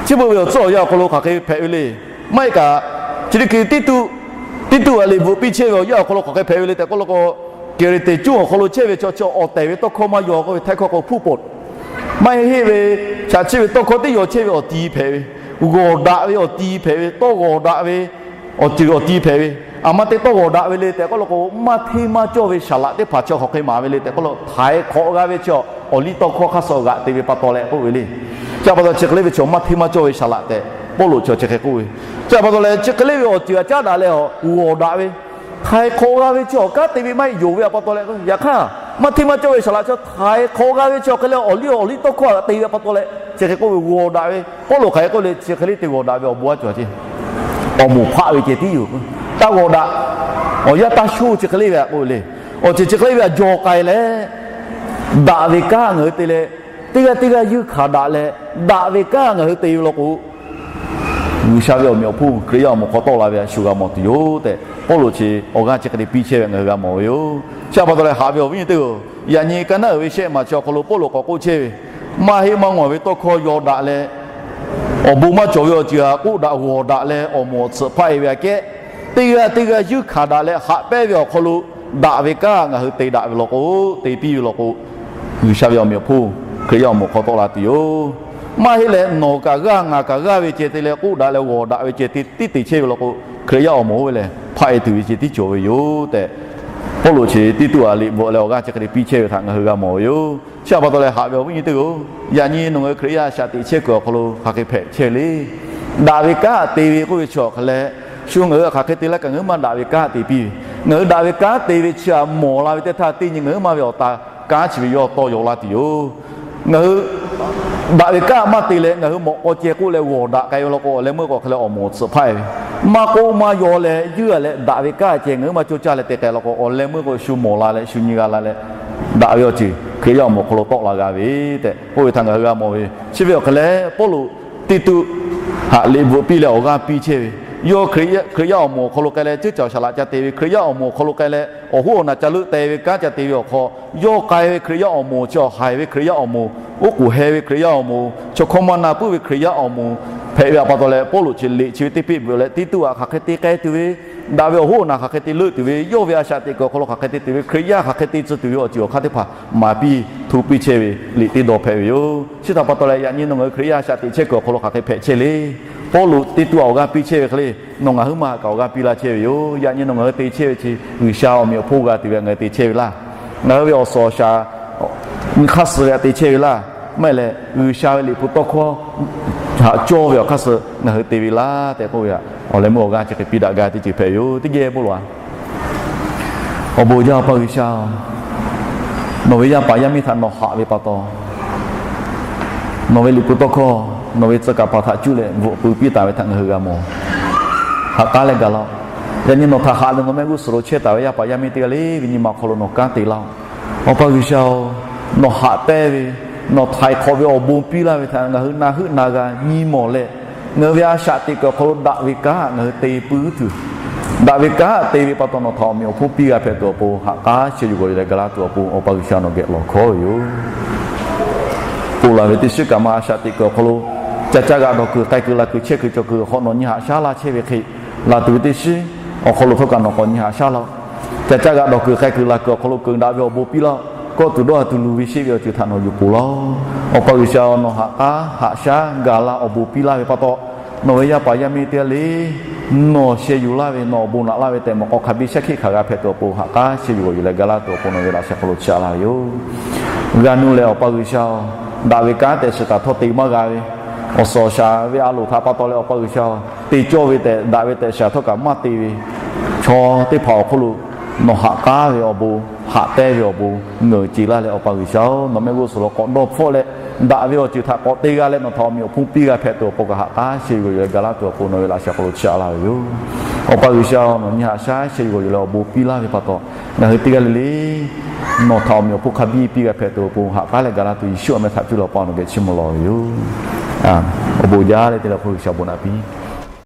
chi beuꞈ ve awˬ tcuhˉ awˬ yanˇ awˬ hk'aw lo hk'aˬ hk'e hpehꞈ ve le. Maˇ heˆ kaꞈ, chi teˇ hkui Tiˇtuˆ, Tiˇtuˆ htaꞈ liꞈ bvuhꞈ piˇ chehˇ ve awˬ yanˇ awˬ hk'aw lo hk'aˬ hk'e hpehꞈ ve le tehꞈ k'oˆ law k'o, Keˍreˍteˍ cuˇ awˬ hk'aw lo chehˇ ve chaw chi awˬ tehˬ ve tawˇ hkawˇ maˇ yaw k'oˆ ve htaiˇ hkawˇ k'o ผู้ปลด. Maˇ heˆ heˆ ve, chaꞈ chiˇ ve tawˇ hkawˇ teˇ yaw chehˇ ve awˬ ti hpehꞈ ve, g'awˬ daꞈ ve awˬ ti hpehꞈ ve, tawˇ g'awˬ daꞈ ve awˬ ceuˬ awˬ ti hpehꞈ ve. Aˬ ma te tawˇ g'awˬ daꞈ ve le tehꞈ k'oˆ law k'o, maˇ hteˇ maˇ cawˇ ve saˍ laꞈ teˇ hpaˍ chi hk'aˬ hk'e maˍ ve le tehꞈ k'oˆ law, htaiˍ hk'awꞈ g'a ve chi awˬ liˇ tawˇ hkawˇ hk'aˇ suh g'aꞈ te ve pa taw leh k'oˆ ve le. Chi pa taw chi hk'e le ve chaw maˇ hteˇ maˇ cawˇ ve saˍ laꞈ tehꞈ Pawˇluꞈ chi chi hk'e k'oˆ ve. Chi pa taw leh chi hk'e le ve awˬ ceuˬ aꞈ caˉ daꞈ leh awˬ g'awˬ daꞈ ve, htaiˍ hk'awꞈ g'a ve chi awˬ kanˉ te ve maˇ heˆ yonˍ ve pa taw leh, yaꞈ hk'aˇ maˇ hteˇ maˇ cawˇ ve saˍ laꞈ chi htaiˍ hk'awꞈ g'a ve chi awˬ hk'e le awˬ liˇ awˬ liˇ tawˇ hkawˇ te ve pa taw leh chi hk'e k'oˆ ve g'awˬ daꞈ ve. Pawˇluꞈ hk'aˬ hk'e k'oˆ le, chi hk'e le te g'awˬ daꞈ ve awˬ bon aˉ cawˬ ce, awˬ moˍ hpaˆ ve ceh tiˉ yoˬ. Taˇ g'awˬ daꞈ, awˬ yaˇ taˇ shonˇ chi hk'e le ve htaꞈ k'oˆ ve le. Awˬ ceuˬ chi hk'e le ve htaꞈ jaw k'ai leh, daꞈ ve kanˉ ngaˬ hui te leh, teˇ g'aˇ teˇ g'aˇ yuˇ hkanˍ daꞈ leh, daꞈ ve kanˉ ngaˬ hui te ve law k'o, G'uiˬsha ve awˬ meꞈ awˬ hponˇ Hkriꞈ yaˇ awˬ moˍ hk'aw tawˆ la ve htaꞈ shu g'a mawˬ tuˬ yoˬ tehꞈ, Pawˇluꞈ chi awˬ g'aˇ chi hk'e te piˇ chehˇ ve ngaˬ hui g'a mawˬ ve yoˬ. Chi pa taw leh haꞈ ve awˬ viˉ nyi teˇ-oˬ, yaꞈ nyi ka naˉ uiˍ ve shehˆ ma chi awˬ hk'aw lo Pawˇluꞈ k'awꞈ k'oˆ chehˇ ve, maˇ heˆ maˇ g'awˬ ve tawˇ hkawˇ yaw daꞈ leh, awˬ bon maˇ cawˬ ve awˬ ceuˬ htaꞈ k'oˆ daꞈ g'awˬ daꞈ leh awˬ moˍ awˬ tsuhꞈ hpaˆ-e ve aꞈ kehˉ, teˇ g'aˇ teˇ g'aˇ yuˇ hkanˍ daꞈ leh haꞈ pehnˇ ve awˬ hk'aw lo daꞈ ve kanˉ ngaˬ hui te daꞈ ve law k'o, te piˇ ve law k'o, G'uiˬsha ve awˬ meꞈ awˬ hponˇ Hkriꞈ yaˇ awˬ moˍ hk'aw tawˆ la tuˬ yoˬ. Maˇ heˆ leh nawˬ kaꞈ g'aˇ ngaˬ kaꞈ g'aˇ ve ceh te leh k'oˆ daꞈ leh g'awˬ daꞈ ve ceh te tiˉ te chehˇ ve law k'o, Hkriꞈ yaˇ awˬ moˍ oˇ ve lehˬ hpaˆ-e tuˬ ve ceh tiˉ cawˬ ve yoˬ tehꞈ, Pawˇluꞈ chi Tiˇtuˆ htaꞈ liꞈ bvuhꞈ leh awˬ g'aˇ chi hk'e te piˇ chehˇ ve htaꞈ ngaˬ hui g'a mawˬ ve yoˬ. Chi pa taw leh haꞈ ve awˬ viˉ nyi teˇ-oˬ, yaꞈ nyi nawˬ ngaˬ hui Hkriꞈ yaˇ shaꞈ teꞈ chehˇ kuiˬ awˬ hk'aw lo hk'aˬ hk'e hpehꞈ chehˇ le. Daꞈ ve kanˉ te ve k'oˆ ve chi awˬ hk'aˬ leh, shu ngaˬ hui hk'aˬ hk'e te laˇ kaꞈ ngaˬ hui maˇ daꞈ ve kanˉ te piˇ ve. Ngaˬ hui daꞈ ve kanˉ te ve chi htaꞈ mawˬ la ve teˇ htaˇ, teˇ nyi ngaˬ hui maˇ ve awˬ ta kanˉ chi ve yawˇ tawˇ yaw laˇ tuˬ yoˬ. Ngaˬ hui daꞈ ve kanˉ maˇ te leh ngaˬ hui mawꞈ k'aw ceh k'oˆ leh g'awˬ daꞈ k'ai ve law k'o, awˬ leh meuˇ k'o hk'e leh awˬ moˍ awˬ tsuhꞈ hpaˆ-e ve, maˇ k'oˆ maˇ yaw leh yuˇ-a leh daꞈ ve kanˉ ceh ngaˬ hui maˇ coˇ caˇ leh te k'ai law k'o, awˬ leh meuˇ k'o shu mawˬ la leh shu nyi g'a la leh, daꞈ ve awˬ ceuˬ Hkriꞈ yaˇ awˬ moˍ awˬ hk'aw lo tawˆ la g'a ve tehꞈ k'oˆ ve htaꞈ ngaˬ hui g'a mawˬ ve. Chi ve awˬ hk'aˬ leh Pawˇluꞈ Tiˇtuˆ htaꞈ liꞈ bvuhꞈ piˇ leh awˬ g'aˇ piˇ chehˇ ve, yawˇ Hkriꞈ yaˇ awˬ moˍ awˬ hk'aw lo k'ai leh ceuˇ caˬ awˬ shaˍ laꞈ ca te ve, Hkriꞈ yaˇ awˬ moˍ awˬ hk'aw lo k'ai leh awˬ hoˉ awˬ naˬ ca leuˆ te ve kanˉ ca te ve awˬ hk'aw, yawˇ k'ai ve Hkriꞈ yaˇ awˬ moˍ chi awˬ haiˬ ve Hkriꞈ yaˇ awˬ moˍ, oˉ k'oˍ heh ve Hkriꞈ yaˇ awˬ moˍ, chaw hkawˇ maˇ na puiˉ ve Hkriꞈ yaˇ awˬ moˍ hpehꞈ ve htaꞈ pa taw leh, Pawˇluꞈ chi liꞈ chi ve teˇ peˆ bvuhꞈ leh Tiˇtuˆ htaꞈ hk'aˬ hk'e te k'ai tuˬ ve, daꞈ ve awˬ hoˉ awˬ naˬ hk'aˬ hk'e te leuˆ tuˬ ve, yawˇ ve a shaꞈ teꞈ kuiˬ awˬ hk'aw lo hk'aˬ hk'e te tuˬ ve, Hkriꞈ yaˇ hk'aˬ hk'e te tcuh tuˬ ve awˬ ceuˬ awˬ hk'aˇ teˇ hpaˍ maˍ piˇ hto piˇ chehˇ ve liꞈ teˇ dawˇ hpehꞈ ve yoˬ. Chi htaꞈ pa taw leh, yaꞈ nyi nawˬ ngaˬ hui Hkriꞈ yaˇ a shaꞈ teꞈ chehˇ kuiˬ awˬ hk'aw lo hk'aˬ hk'e hpehꞈ chehˇ le. Pawˇluꞈ Tiˇtuˆ htaꞈ awˬ g'aˇ piˇ chehˇ ve hk'e le, nawˬ ngaˬ huiˉ ma kaꞈ awˬ g'aˇ piˇ laˇ chehˇ ve yoˬ. Yaꞈ nyi nawˬ ngaˬ hui te chehˇ ve chi G'uiˬsha awˬ meꞈ awˬ hponˇ g'a tuˬ ve ngaˬ hui te chehˇ ve laˇ. Ngaˬ hui ve awˬ suhˍ awˬ shaˍ nyi hk'aˇ suh ve htaꞈ te chehˇ ve laˇ. Maˇ heˆ leh, G'uiˬsha ve liꞈ hpu tawˇ hkawˇ htaꞈ cawˇ ve awˬ hk'aˇ suh ngaˬ hui te ve laˇ tehꞈ k'oˆ ve htaꞈ awˬ leh meuˇ awˬ g'aˇ chi hk'e piˇ daꞈ gaˇ teˇ ceuˬ hpehꞈ ve yoˬ. Teˇ geh bon lawˬ-a. Awˬ bon jaˇ Awˬ pa G'uiˬsha-oˬ, nawˬ ve yaˇ paˍ yaˇ miˇ htaꞈ nawˬ haꞈ ve pa taw, nawˬ ve liꞈ hpu tawˇ hkawˇ, nawˬ ve tcuh kaˍ hpaˍ htaꞈ cuˇ leh bvuhꞈ pui piˇ taˍ ve htaꞈ ngaˬ hui g'a mawˬ. Haꞈ k'aˉ leh gaˬ laˇ-oˆ. Yaꞈ nyi nawˬ htaꞈ haꞈ leh nawˬ mehˆ g'uˇ suhˍ lo chehˇ taˍ ve yaˇ paˍ yaˇ miˇ teˇ g'aˇ le ve nyi ma awˬ hk'aw lo nawˬ kanˉ te laˇ-oˆ. Awˬ pa G'uiˬsha-oˬ, nawˬ haꞈ pehnˇ ve, nawˬ htaiˍ hk'awꞈ ve awˬ bon piˇ laˇ ve htaꞈ ngaˬ hui na heuˆ na g'a nyi mawˬ leh, ngaˬ hui ve a shaꞈ teꞈ kuiˬ awˬ hk'aw lo daꞈ ve kanˉ htaꞈ ngaˬ hui te puiˉ tuˬ, daꞈ ve kanˉ htaꞈ te ve pa taw nawˬ htaꞈ awˬ meꞈ awˬ hponˇ piˇ g'a hpehꞈ tuˬ awˬ pon, haꞈ k'aˉ sheh yuˬ g'awˬ yuˬ leh ga laˇ tuˬ awˬ pon Awˬ pa G'uiˬsha nawˬ geh lawˬ hkawˉ ve yoˬ. Ponˬ laˬ ve teˇ shiˉ kaꞈ maˇ a shaꞈ teꞈ kuiˬ awˬ hk'aw lo ca caˇ g'a dawˬ kuiˬ k'ai kuiˬ la kuiˬ chehˇ kuiˬ cawˬ kuiˬ awˬ hk'aw nawˬ nyi haꞈ shaˉ laˇ chehˇ ve hk'e, laˬ tuˬ ve teˇ shiˉ awˬ hk'aw lo htawˇ kaꞈ nawˬ k'awꞈ nyi haꞈ shaˉ laˇ-oˆ. Ca caˇ g'a dawˬ kuiˬ k'ai kuiˬ la kuiˬ awˬ hk'aw lo keunˍ daꞈ ve awˬ bon piˇ laˇ-oˆ. Kawˆ tuˬ dawˇ ha tuˬ luˬ ve sheˆ ve awˬ ceuˬ htaꞈ nawˬ yuˬ poˬ laˇ-oˆ. Awˬ pa G'uiˬsha, nawˬ haꞈ k'aˉ haꞈ shaˉ gaˬ la awˬ bon piˇ laˇ ve pa taw, nawˬ ve yaˇ paˍ yaˇ miˇ teˇ g'aˇ le nawˬ sheh yuˬ laˇ ve, nawˬ awˬ bon naꞈ laˇ ve tehꞈ mawꞈ k'aw hk'a biˇ shaˉ hkiˆ hkanˍ g'a hpehꞈ tuˬ awˬ pon, haꞈ k'aˉ sheh yuˬ g'awˬ yuˬ leh ga laˇ tuˬ awˬ pon nawˬ ve laꞈ sheh hk'aw lo chiˇ aꞈ laˇ ve yoˬ. G'a nuˇ leh Awˬ pa G'uiˬsha-oˬ, daꞈ ve kanˉ tehꞈ shiˍ taˍ htawˇ te maˇ g'a ve, awˬ suhˍ awˬ shaˍ ve a loˍ htaꞈ pa taw leh Awˬ pa G'uiˬsha-oˬ, te cawˇ ve tehꞈ daꞈ ve tehꞈ shiˍ htawˇ kaꞈ maˇ te ve chaw teˇ hpaˍ awˬ hk'oˆ lo nawˬ haꞈ k'aˉ ve awˬ bon, haꞈ pehnˇ ve awˬ bon ngeuˍ ce laˇ leh, Awˬ pa G'uiˬsha-oˬ, nawˬ mehˆ g'uˇ suhˍ lo k'awꞈ dawˇ hpfuhˆ leh, daꞈ ve awˬ ceuˬ htaꞈ k'awꞈ te g'a leh nawˬ htaꞈ awˬ meꞈ awˬ hponˇ piˇ g'a hpehꞈ tuˬ awˬ pon kaꞈ haꞈ k'aˉ sheh yuˬ g'awˬ yuˬ leh ga laˇ tuˬ awˬ pon nawˬ ve laꞈ sheh hk'aw lo chiˇ aꞈ laˇ ve yoˬ. Awˬ pa G'uiˬsha-oˬ, nawˬ nyi haꞈ shaˉ sheh yuˬ g'awˬ yuˬ leh awˬ bon piˇ laˇ ve pa taw, ngaˬ hui teˇ g'aˇ le le nawˬ htaꞈ awˬ meꞈ awˬ hponˇ hk'a biˇ piˇ g'a hpehꞈ tuˬ awˬ pon haꞈ k'aˉ leh ga laˇ tuˬ Yeˍsuˆ awˬ meh htaꞈ cuˇ leh Awˬ pa nawˬ geh chiˇ mvuh lawˬ ve yoˬ. Awˬ bon jaˇ leh te leh Awˬ pa G'uiˬsha bon naꞈ piˇ